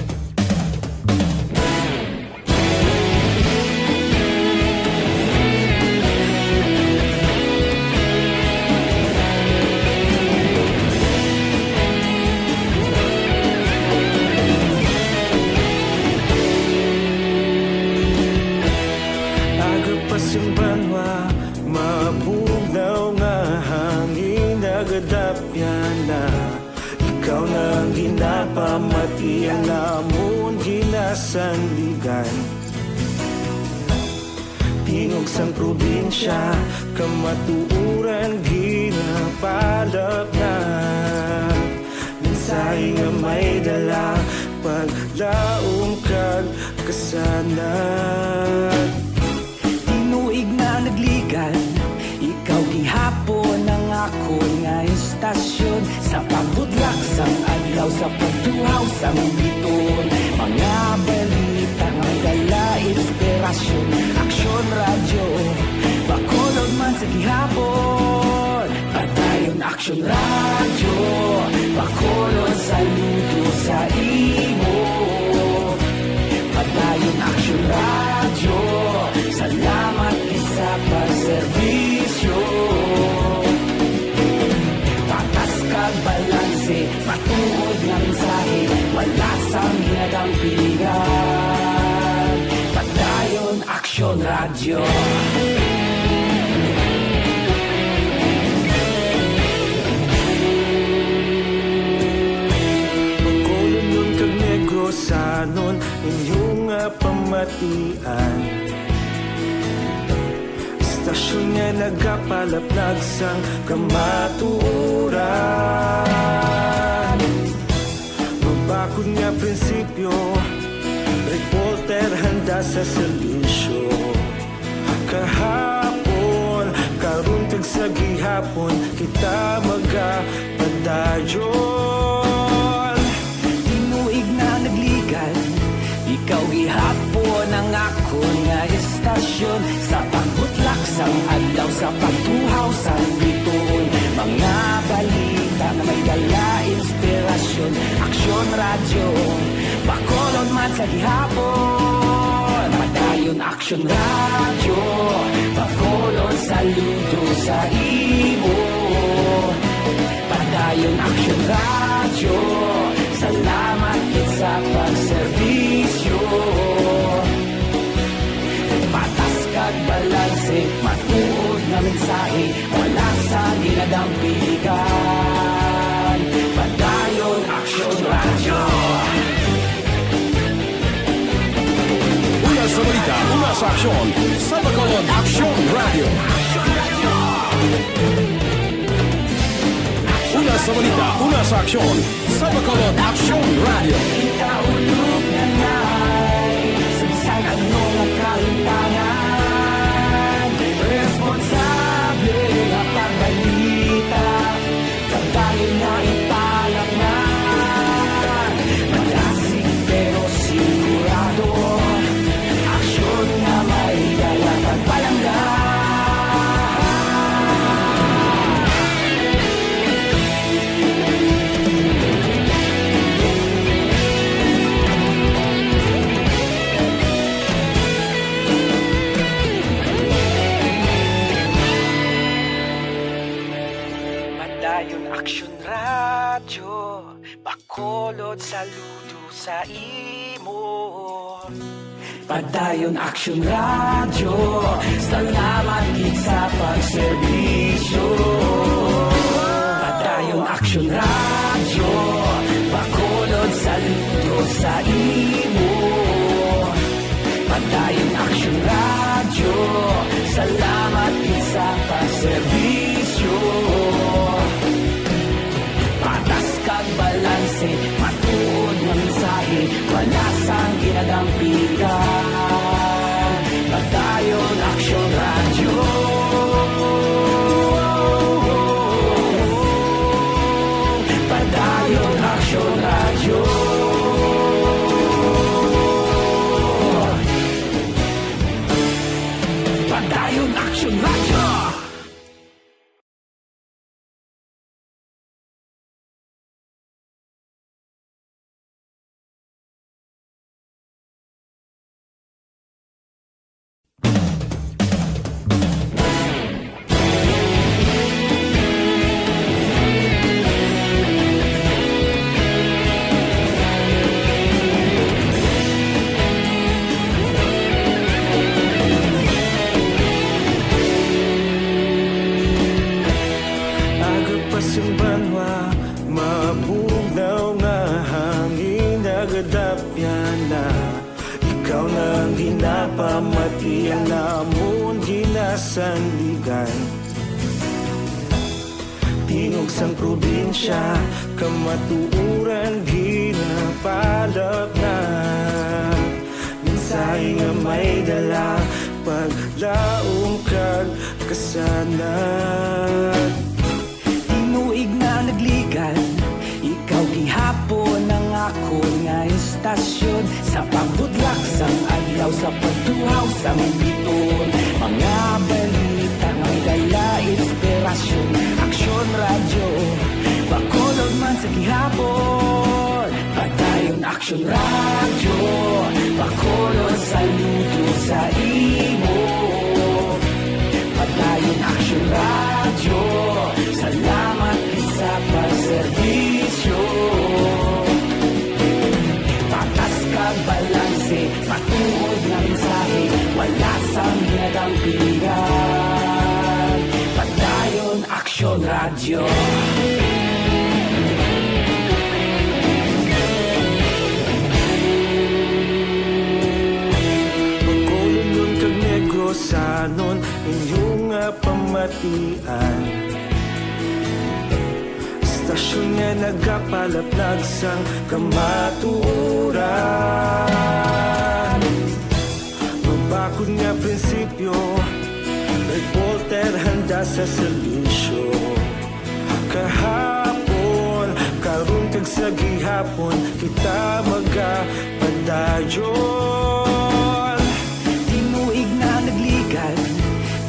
Pamati ang amon ginasandigan. Tingog sang probinsya, kamatuoran ginapalapnag. Mensahe nga may dala, paglaom kag kasanag. Tinuig na nagligan, ikaw gihapon ang akon nga istasyon. Sa pagbutlak sang adlaw, sa pagtuhaw sang biton, mga balita nga may dala inspirasyon. Aksyon Radyo, Bacolod man sa gihapon. Padayon Aksyon Radyo, Bacolod, saludo sa imo. Padayon Aksyon Radyo, salamat gid sa pagserbisyo. Patas kag balanse, matuod nga mensahe, wala sang ginadampigan. Padayon Aksyon Radyo. Bacolodnon kag Negrosanon, inyo nga pamatian. Istasyon nga nagapalaplag sang kamatuoran. Mabakod nga prinsipyo, reporter handa sa serbisyo. Kahapon, karon kag sa gihapon, kita magapadayon. Tinuig na nagligan, ikaw gihapon ang akon nga istasyon. Sa pagbutlak sang adlaw, sa pagtuhaw sang bituon, mga balita nga may dala inspirasyon. Aksyon Radyo, Bacolod man sa gihapon. Padayon Aksyon Radyo, Bacolod, saludo sa imo. Padayon Aksyon Radyo, salamat gid sa pagserbisyo. Patas kag balanse, matuod nga mensahe, wala sa ginadampigan. Padayon Aksyon Radyo. Una sa balita, una sa aksyon, sa Bacolod Aksyon Radyo. Una sa balita, una sa aksyon, sa Bacolod Aksyon Radyo. Kita ulog na ngay, sa bisan ano nga kahintangan, responsable nga pagbalita, kag dayon nga ipalapngan. Madasig pero sigurado, aksyon nga may dala kag palangga. Padayon Aksyon Radyo, Bacolod, saludo sa imo. Padayon Aksyon Radyo, salamat gid sa pagserbisyo. Padayon Aksyon Radyo, Bacolod, saludo sa imo. Padayon Aksyon Radyo, salamat gid sa pagserbisyo. Patas kag balanse, matuod nga mensahe, wala sang ginadampigan. Padayon Aksyon Radyo. Padayon Aksyon Radyo. Yana, ikaw na ang ginapamati, ang namon ginasandigan. Tingog sang probinsya, kamatuoran ginapalapnag. Mensahe nga may dala, paglaom kag kasanag. Tinuig na nagligad, ikaw gihapon ang akon nga istasyon. Sa pagbudlak sang adlaw, sa pagtuhaw sang bituon, mga balita nga may dala inspirasyon. Aksyon Radyo, Bacolod man sa gihapon. Padayon Aksyon Radyo, Bacolod, saludo sa imo. Padayon Aksyon Radyo, salamat gid sa pagserbisyo. Patas kag balanse, matuod nga mensahe, wala sang ginadampigan. Padayon Aksyon Radyo. Bacolodnon kag Negrosanon, inyo nga pamatian. Istasyon nga nagapalaplag sang kamatuoran. Mabakod nga prinsipyo, reporter handa sa serbisyo. Kahapon, karon kag sa gihapon, kita magapadayon. Tinuig na nagligad,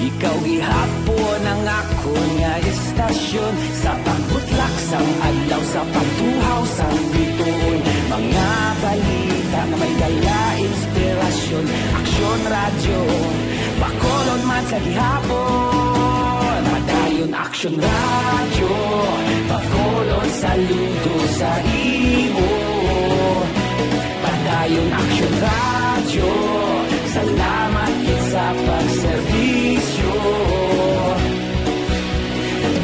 ikaw gihapon ang akon nga istasyon. Sa pagbutlak sang adlaw, sa pagtuhaw sang bituon, mga balita nga may dala inspirasyon. Aksyon Radyo, Bacolod man sa gihapon. Padayon Aksyon Radyo, Bacolod, saludo sa imo. Padayon Aksyon Radyo, salamat gid sa pagserbisyo.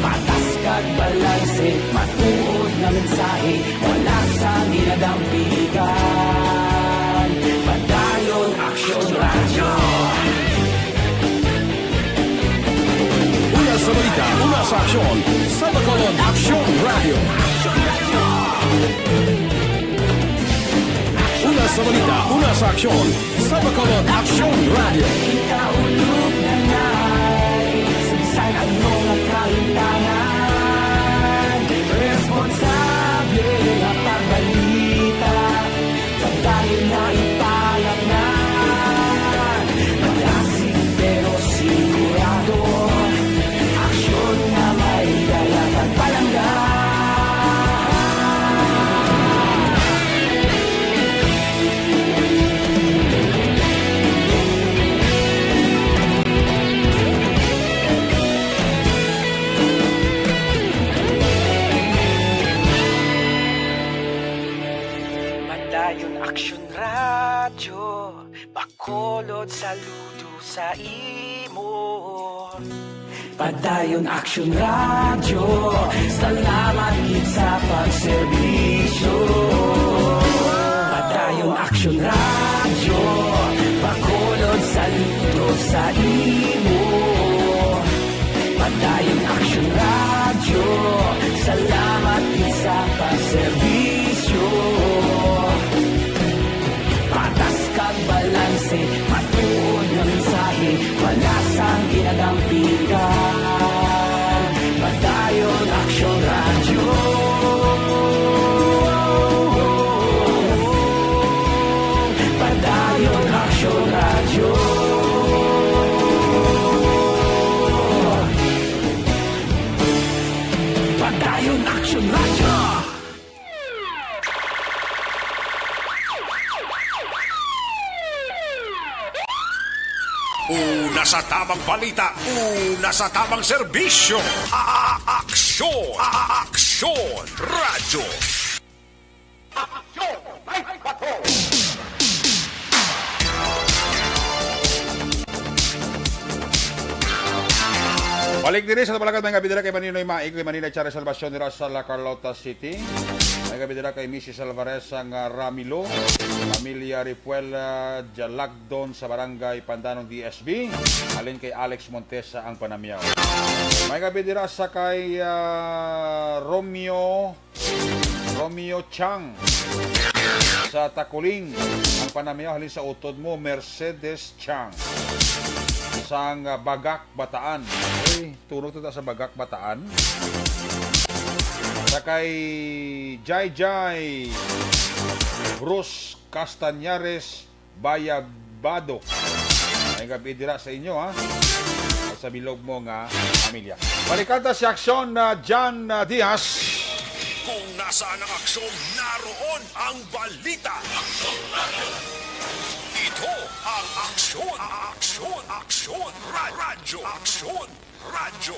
Patas kag balanse, matuod nga mensahe, wala sang ginadampigan. Padayon Aksyon Radyo. Una sa balita, una sa aksyon, sa Bacolod Aksyon Radyo. Una sa balita, una sa aksyon, sa Bacolod Aksyon Radyo. Ikaulog na ngay, sa bisan ano nga kahimtangan, responsable nga pagbalita. Padayon na ipalapnan, malasig pero sigurado. Aksyon nga may dala kag palangga. Padayon Aksyon Radyo, Bacolod, saludo sa imo. Padayon Aksyon Radyo, salamat gid sa pagserbisyo. Padayon Aksyon Radyo, Bacolod, saludo sa imo. Padayon Aksyon Radyo, salamat gid sa pagserbisyo. Patas kag balanse, matuod nga mensahe, wala sang ginadampigan. Padayon Aksyon Radyo. Padayon Aksyon Radyo. Padayon Aksyon Radyo. Una sa tamang balita, una sa tamang serbisyo. A-, a-, aksyon, a-, aksyon, radyo. Aksyon, may bato. Balik diri sa Tabalagad, may gabi dira kay Maninoy Maig, kay Maninoy Chara Salvacion dira sa La Carlota City. May gabi dira kay Missus Alvarez ang, ah, Ramilo, pamilya Ripuela Jalagdon sa Barangay Pandanon D S B. Halin kay Alex Montesa ang panamyaw. May gabi dira sa kay, ah, Romeo Romeo Chang sa Takuling. Ang panamyaw halin sa utod mo, Mercedes Chang sang, ah, Bagak, Bataan. Uy, tunog to ta sa Bagak, Bataan. Sa kay Jai Jai Bruce Castañares Bayabado. May gabi dira sa inyo, ha? At sa bilog mo nga pamilya. Balikan ta si Aksyon na John, ah, Diaz. Kung nasaan ang aksyon, naroon ang balita. Ito ang Aksyon, Aksyon, Aksyon, Ra- Radyo, Aksyon, Radyo.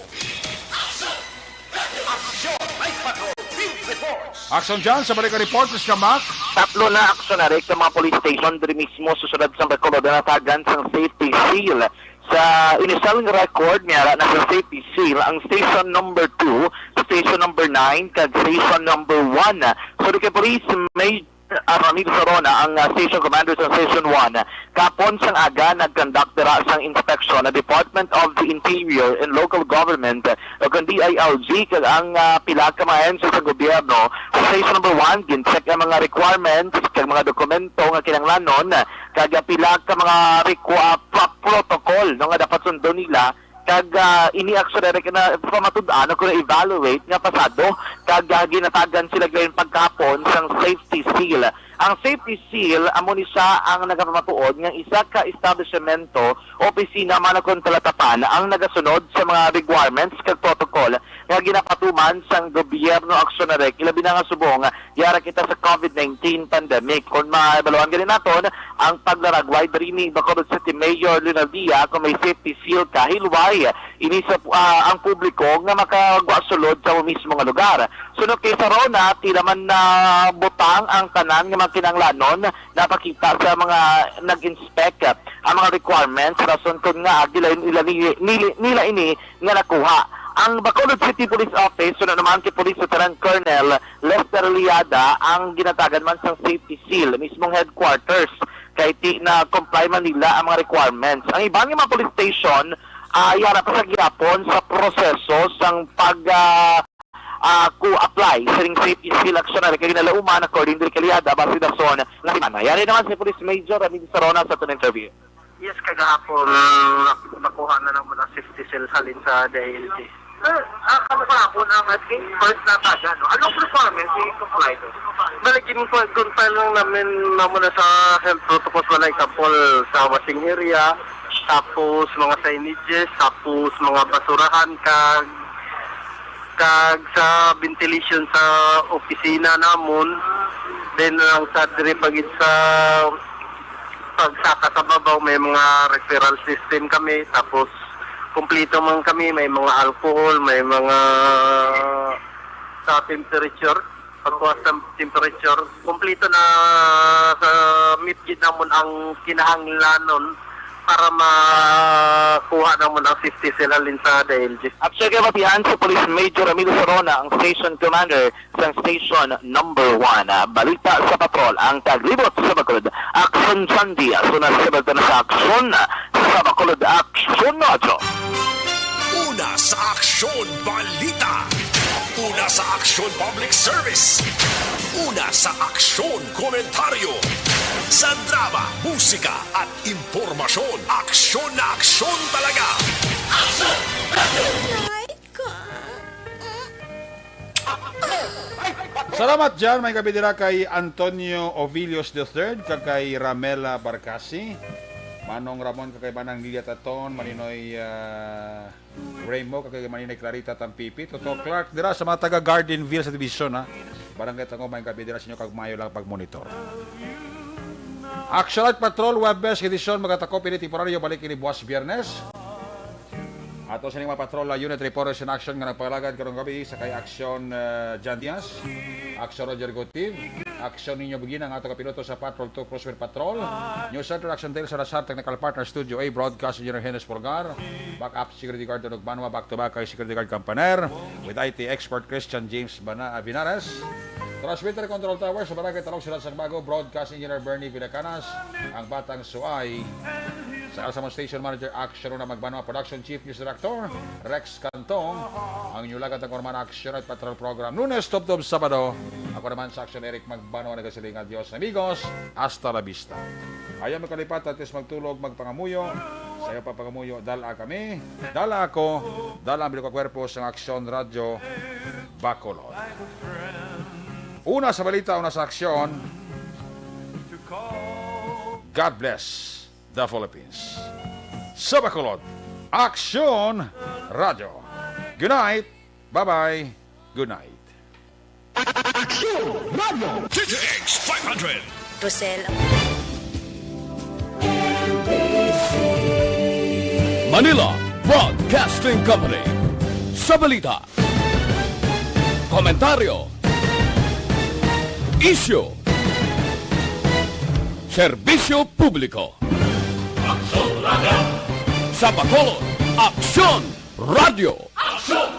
Aksyon, Mike Patrol, Field Reports. Aksyon dyan sa balik ang report, Mister Mac. Tatlo na aksyon na rek sa mga police station diri mismo sa siyudad sang Bacolod ang natagan sang safety seal. Sa initial nga record, may ara na sa safety seal ang station number two, station number nine, kag station number one. So, di kay Police Major Ramil Sarona ang, ah, station commander sa station one. Kapon sang aga, nag-conduct dira sang inspection ang Department of the Interior and Local Government o kung D I L G kag ang, ah, pila ka mga ahensya sa gobyerno. Sa station number one, gin-check ang mga requirements kag mga dokumento nga kinahanglanon, kag pila ka mga requa-, pro-, protocol, no, nga dapat sundon nila, kag, ah, ini actually na pamatud-an o kung evaluate nga pasado, kag, ah, ginatagan sila gayon pagkapon sang safety seal. Ang safety seal amo ni siya ang nagapamatuod nga isa ka establishmento, opisina man o kung talatapan ang nagasunod sa mga requirements kag protocol nga ginapatuman sang gobyerno. Aksyon na rek, ilabi na nga subong yara kita sa COVID nineteen pandemic. Kung mabaluan gani naton ang paglaragway diri ni Bacolod City Mayor Leonel Dia, kung may safety seal ka, hilway ini sa, ah, ang publiko nga makagwa sulod sa mismo nga lugar. Sunod kay Sarona, tila man na butang ang tanan nga mga kinahanglanon napakita sa mga nag-inspect ang mga requirements, rason kun nga nila, nila, nila, nila ini nga nakuha. Ang Bacolod City Police Office, sunod naman kay Police Lieutenant Colonel Lester Liada, ang ginatagan man sang safety seal, mismong headquarters, kay ti na comply man nila ang mga requirements. Ang iban nga mga police station, ah, yara pa sa gihapon sa proseso sang pag, ah, ah, ku-, apply sining safety seal action na kay ginalauman, according diri kay Liada, base dason nga semana. Yari naman si Police Major Ramil Sarona sa aton interview. Yes, kagahapon, nak-, nakuha na naman ang safety seal halin sa D I L G. Sir, ah, kamo kahapon ang, I think, first na taga, no? Anong requirements i-comply doon? Bali, gin-, confine lang namin, naman na sa health protocols, wala, example, sa washing area, tapos mga signages, tapos mga basurahan, kag, kag sa ventilation sa opisina namon. Then, ang sa diri pagid sa pagsaka sa babaw, may mga referral system kami, tapos kumplito man kami, may mga alcohol, may mga sa temperature, pagkuha sa temperature, kumplito na sa meet gid namon ang kinahanglanon para makuha namon ang safety seal halin sa D I L G. Actually, kay batihan si Police Major Ramil Sarona, ang station commander sang station number one. Ah, balita sa patrol, ang taglibot sa Bacolod. Aksyon Sandy, aso na sa balita na sa aksyon sa Bacolod Aksyon Radyo. Una sa aksyon, balita. Una sa aksyon, public service. Una sa aksyon, komentaryo. Sa drama, musika, at impormasyon, aksyon na aksyon talaga. Aray ko. Salamat dyan. May gabi dira kay Antonio Ovilios the third, kag kay Ramela Barcasi, Manong Ramon, kag kay Manang Lilia Taton, Maninoy, ah, Remo, kag kay Maninoy Clarita Tampipi. Toto Clark dira sa mga taga Gardenville sa Division, ha. Barangay Tango, may gabi dira sa inyo, kag mayo lang pagmonitor. Action Light Patrol, Webes edisyon, magatakop ini temporaryo, balik ini buwas Biyernes. Ato sa mga patrol, uh, unit reporters in action nga nagpalagad karong gabi sa kay Action, uh, John Diaz, Action Roger Gotiv, Aksyon ninyo, bugina ang ato kapiloto sa Patrol two Cruiser Patrol. News Center Action Tail sa Rasar, technical partner Studio A, broadcast engineer Hennes Pulgar. Backup security guard Tunog Manwa, back to back kay security guard Campaner. With I T expert Christian James Bana Abinares. Transmitter control tower sa Barangay Talog, Siyudad sa Bago, broadcast engineer Bernie Villacanas, ang batang suay. Sa Alsamon Station Manager, Action Una Magbanwa, Production Chief, News Director Rex Cantong, ang inyong lagad nga Korman, Action at Patrol Program. Lunes, tubtob Sabado, ako naman sa Action, Eric Magbanwa, nagasiling nga Dios, amigos, hasta la vista. Ayaw mo kalipat, at least magtulog, magpangamuyo. Sa iyo pa pangamuyo, dala kami, dala ako, dala ang bilog ka kwerpo sa Action Radyo Bacolod. Una sa balita, una sa aksyon. God bless the Philippines. Sa Bacolod, Action Radyo. Good night. Bye-bye. Good night. Action Radio. D T X five hundred. Rosel. Manila Broadcasting Company. Sa balita, komentaryo, isyu, serbisyo publiko. Aksyon Radio. Sa Bacolod, Aksyon Radio. Aksyon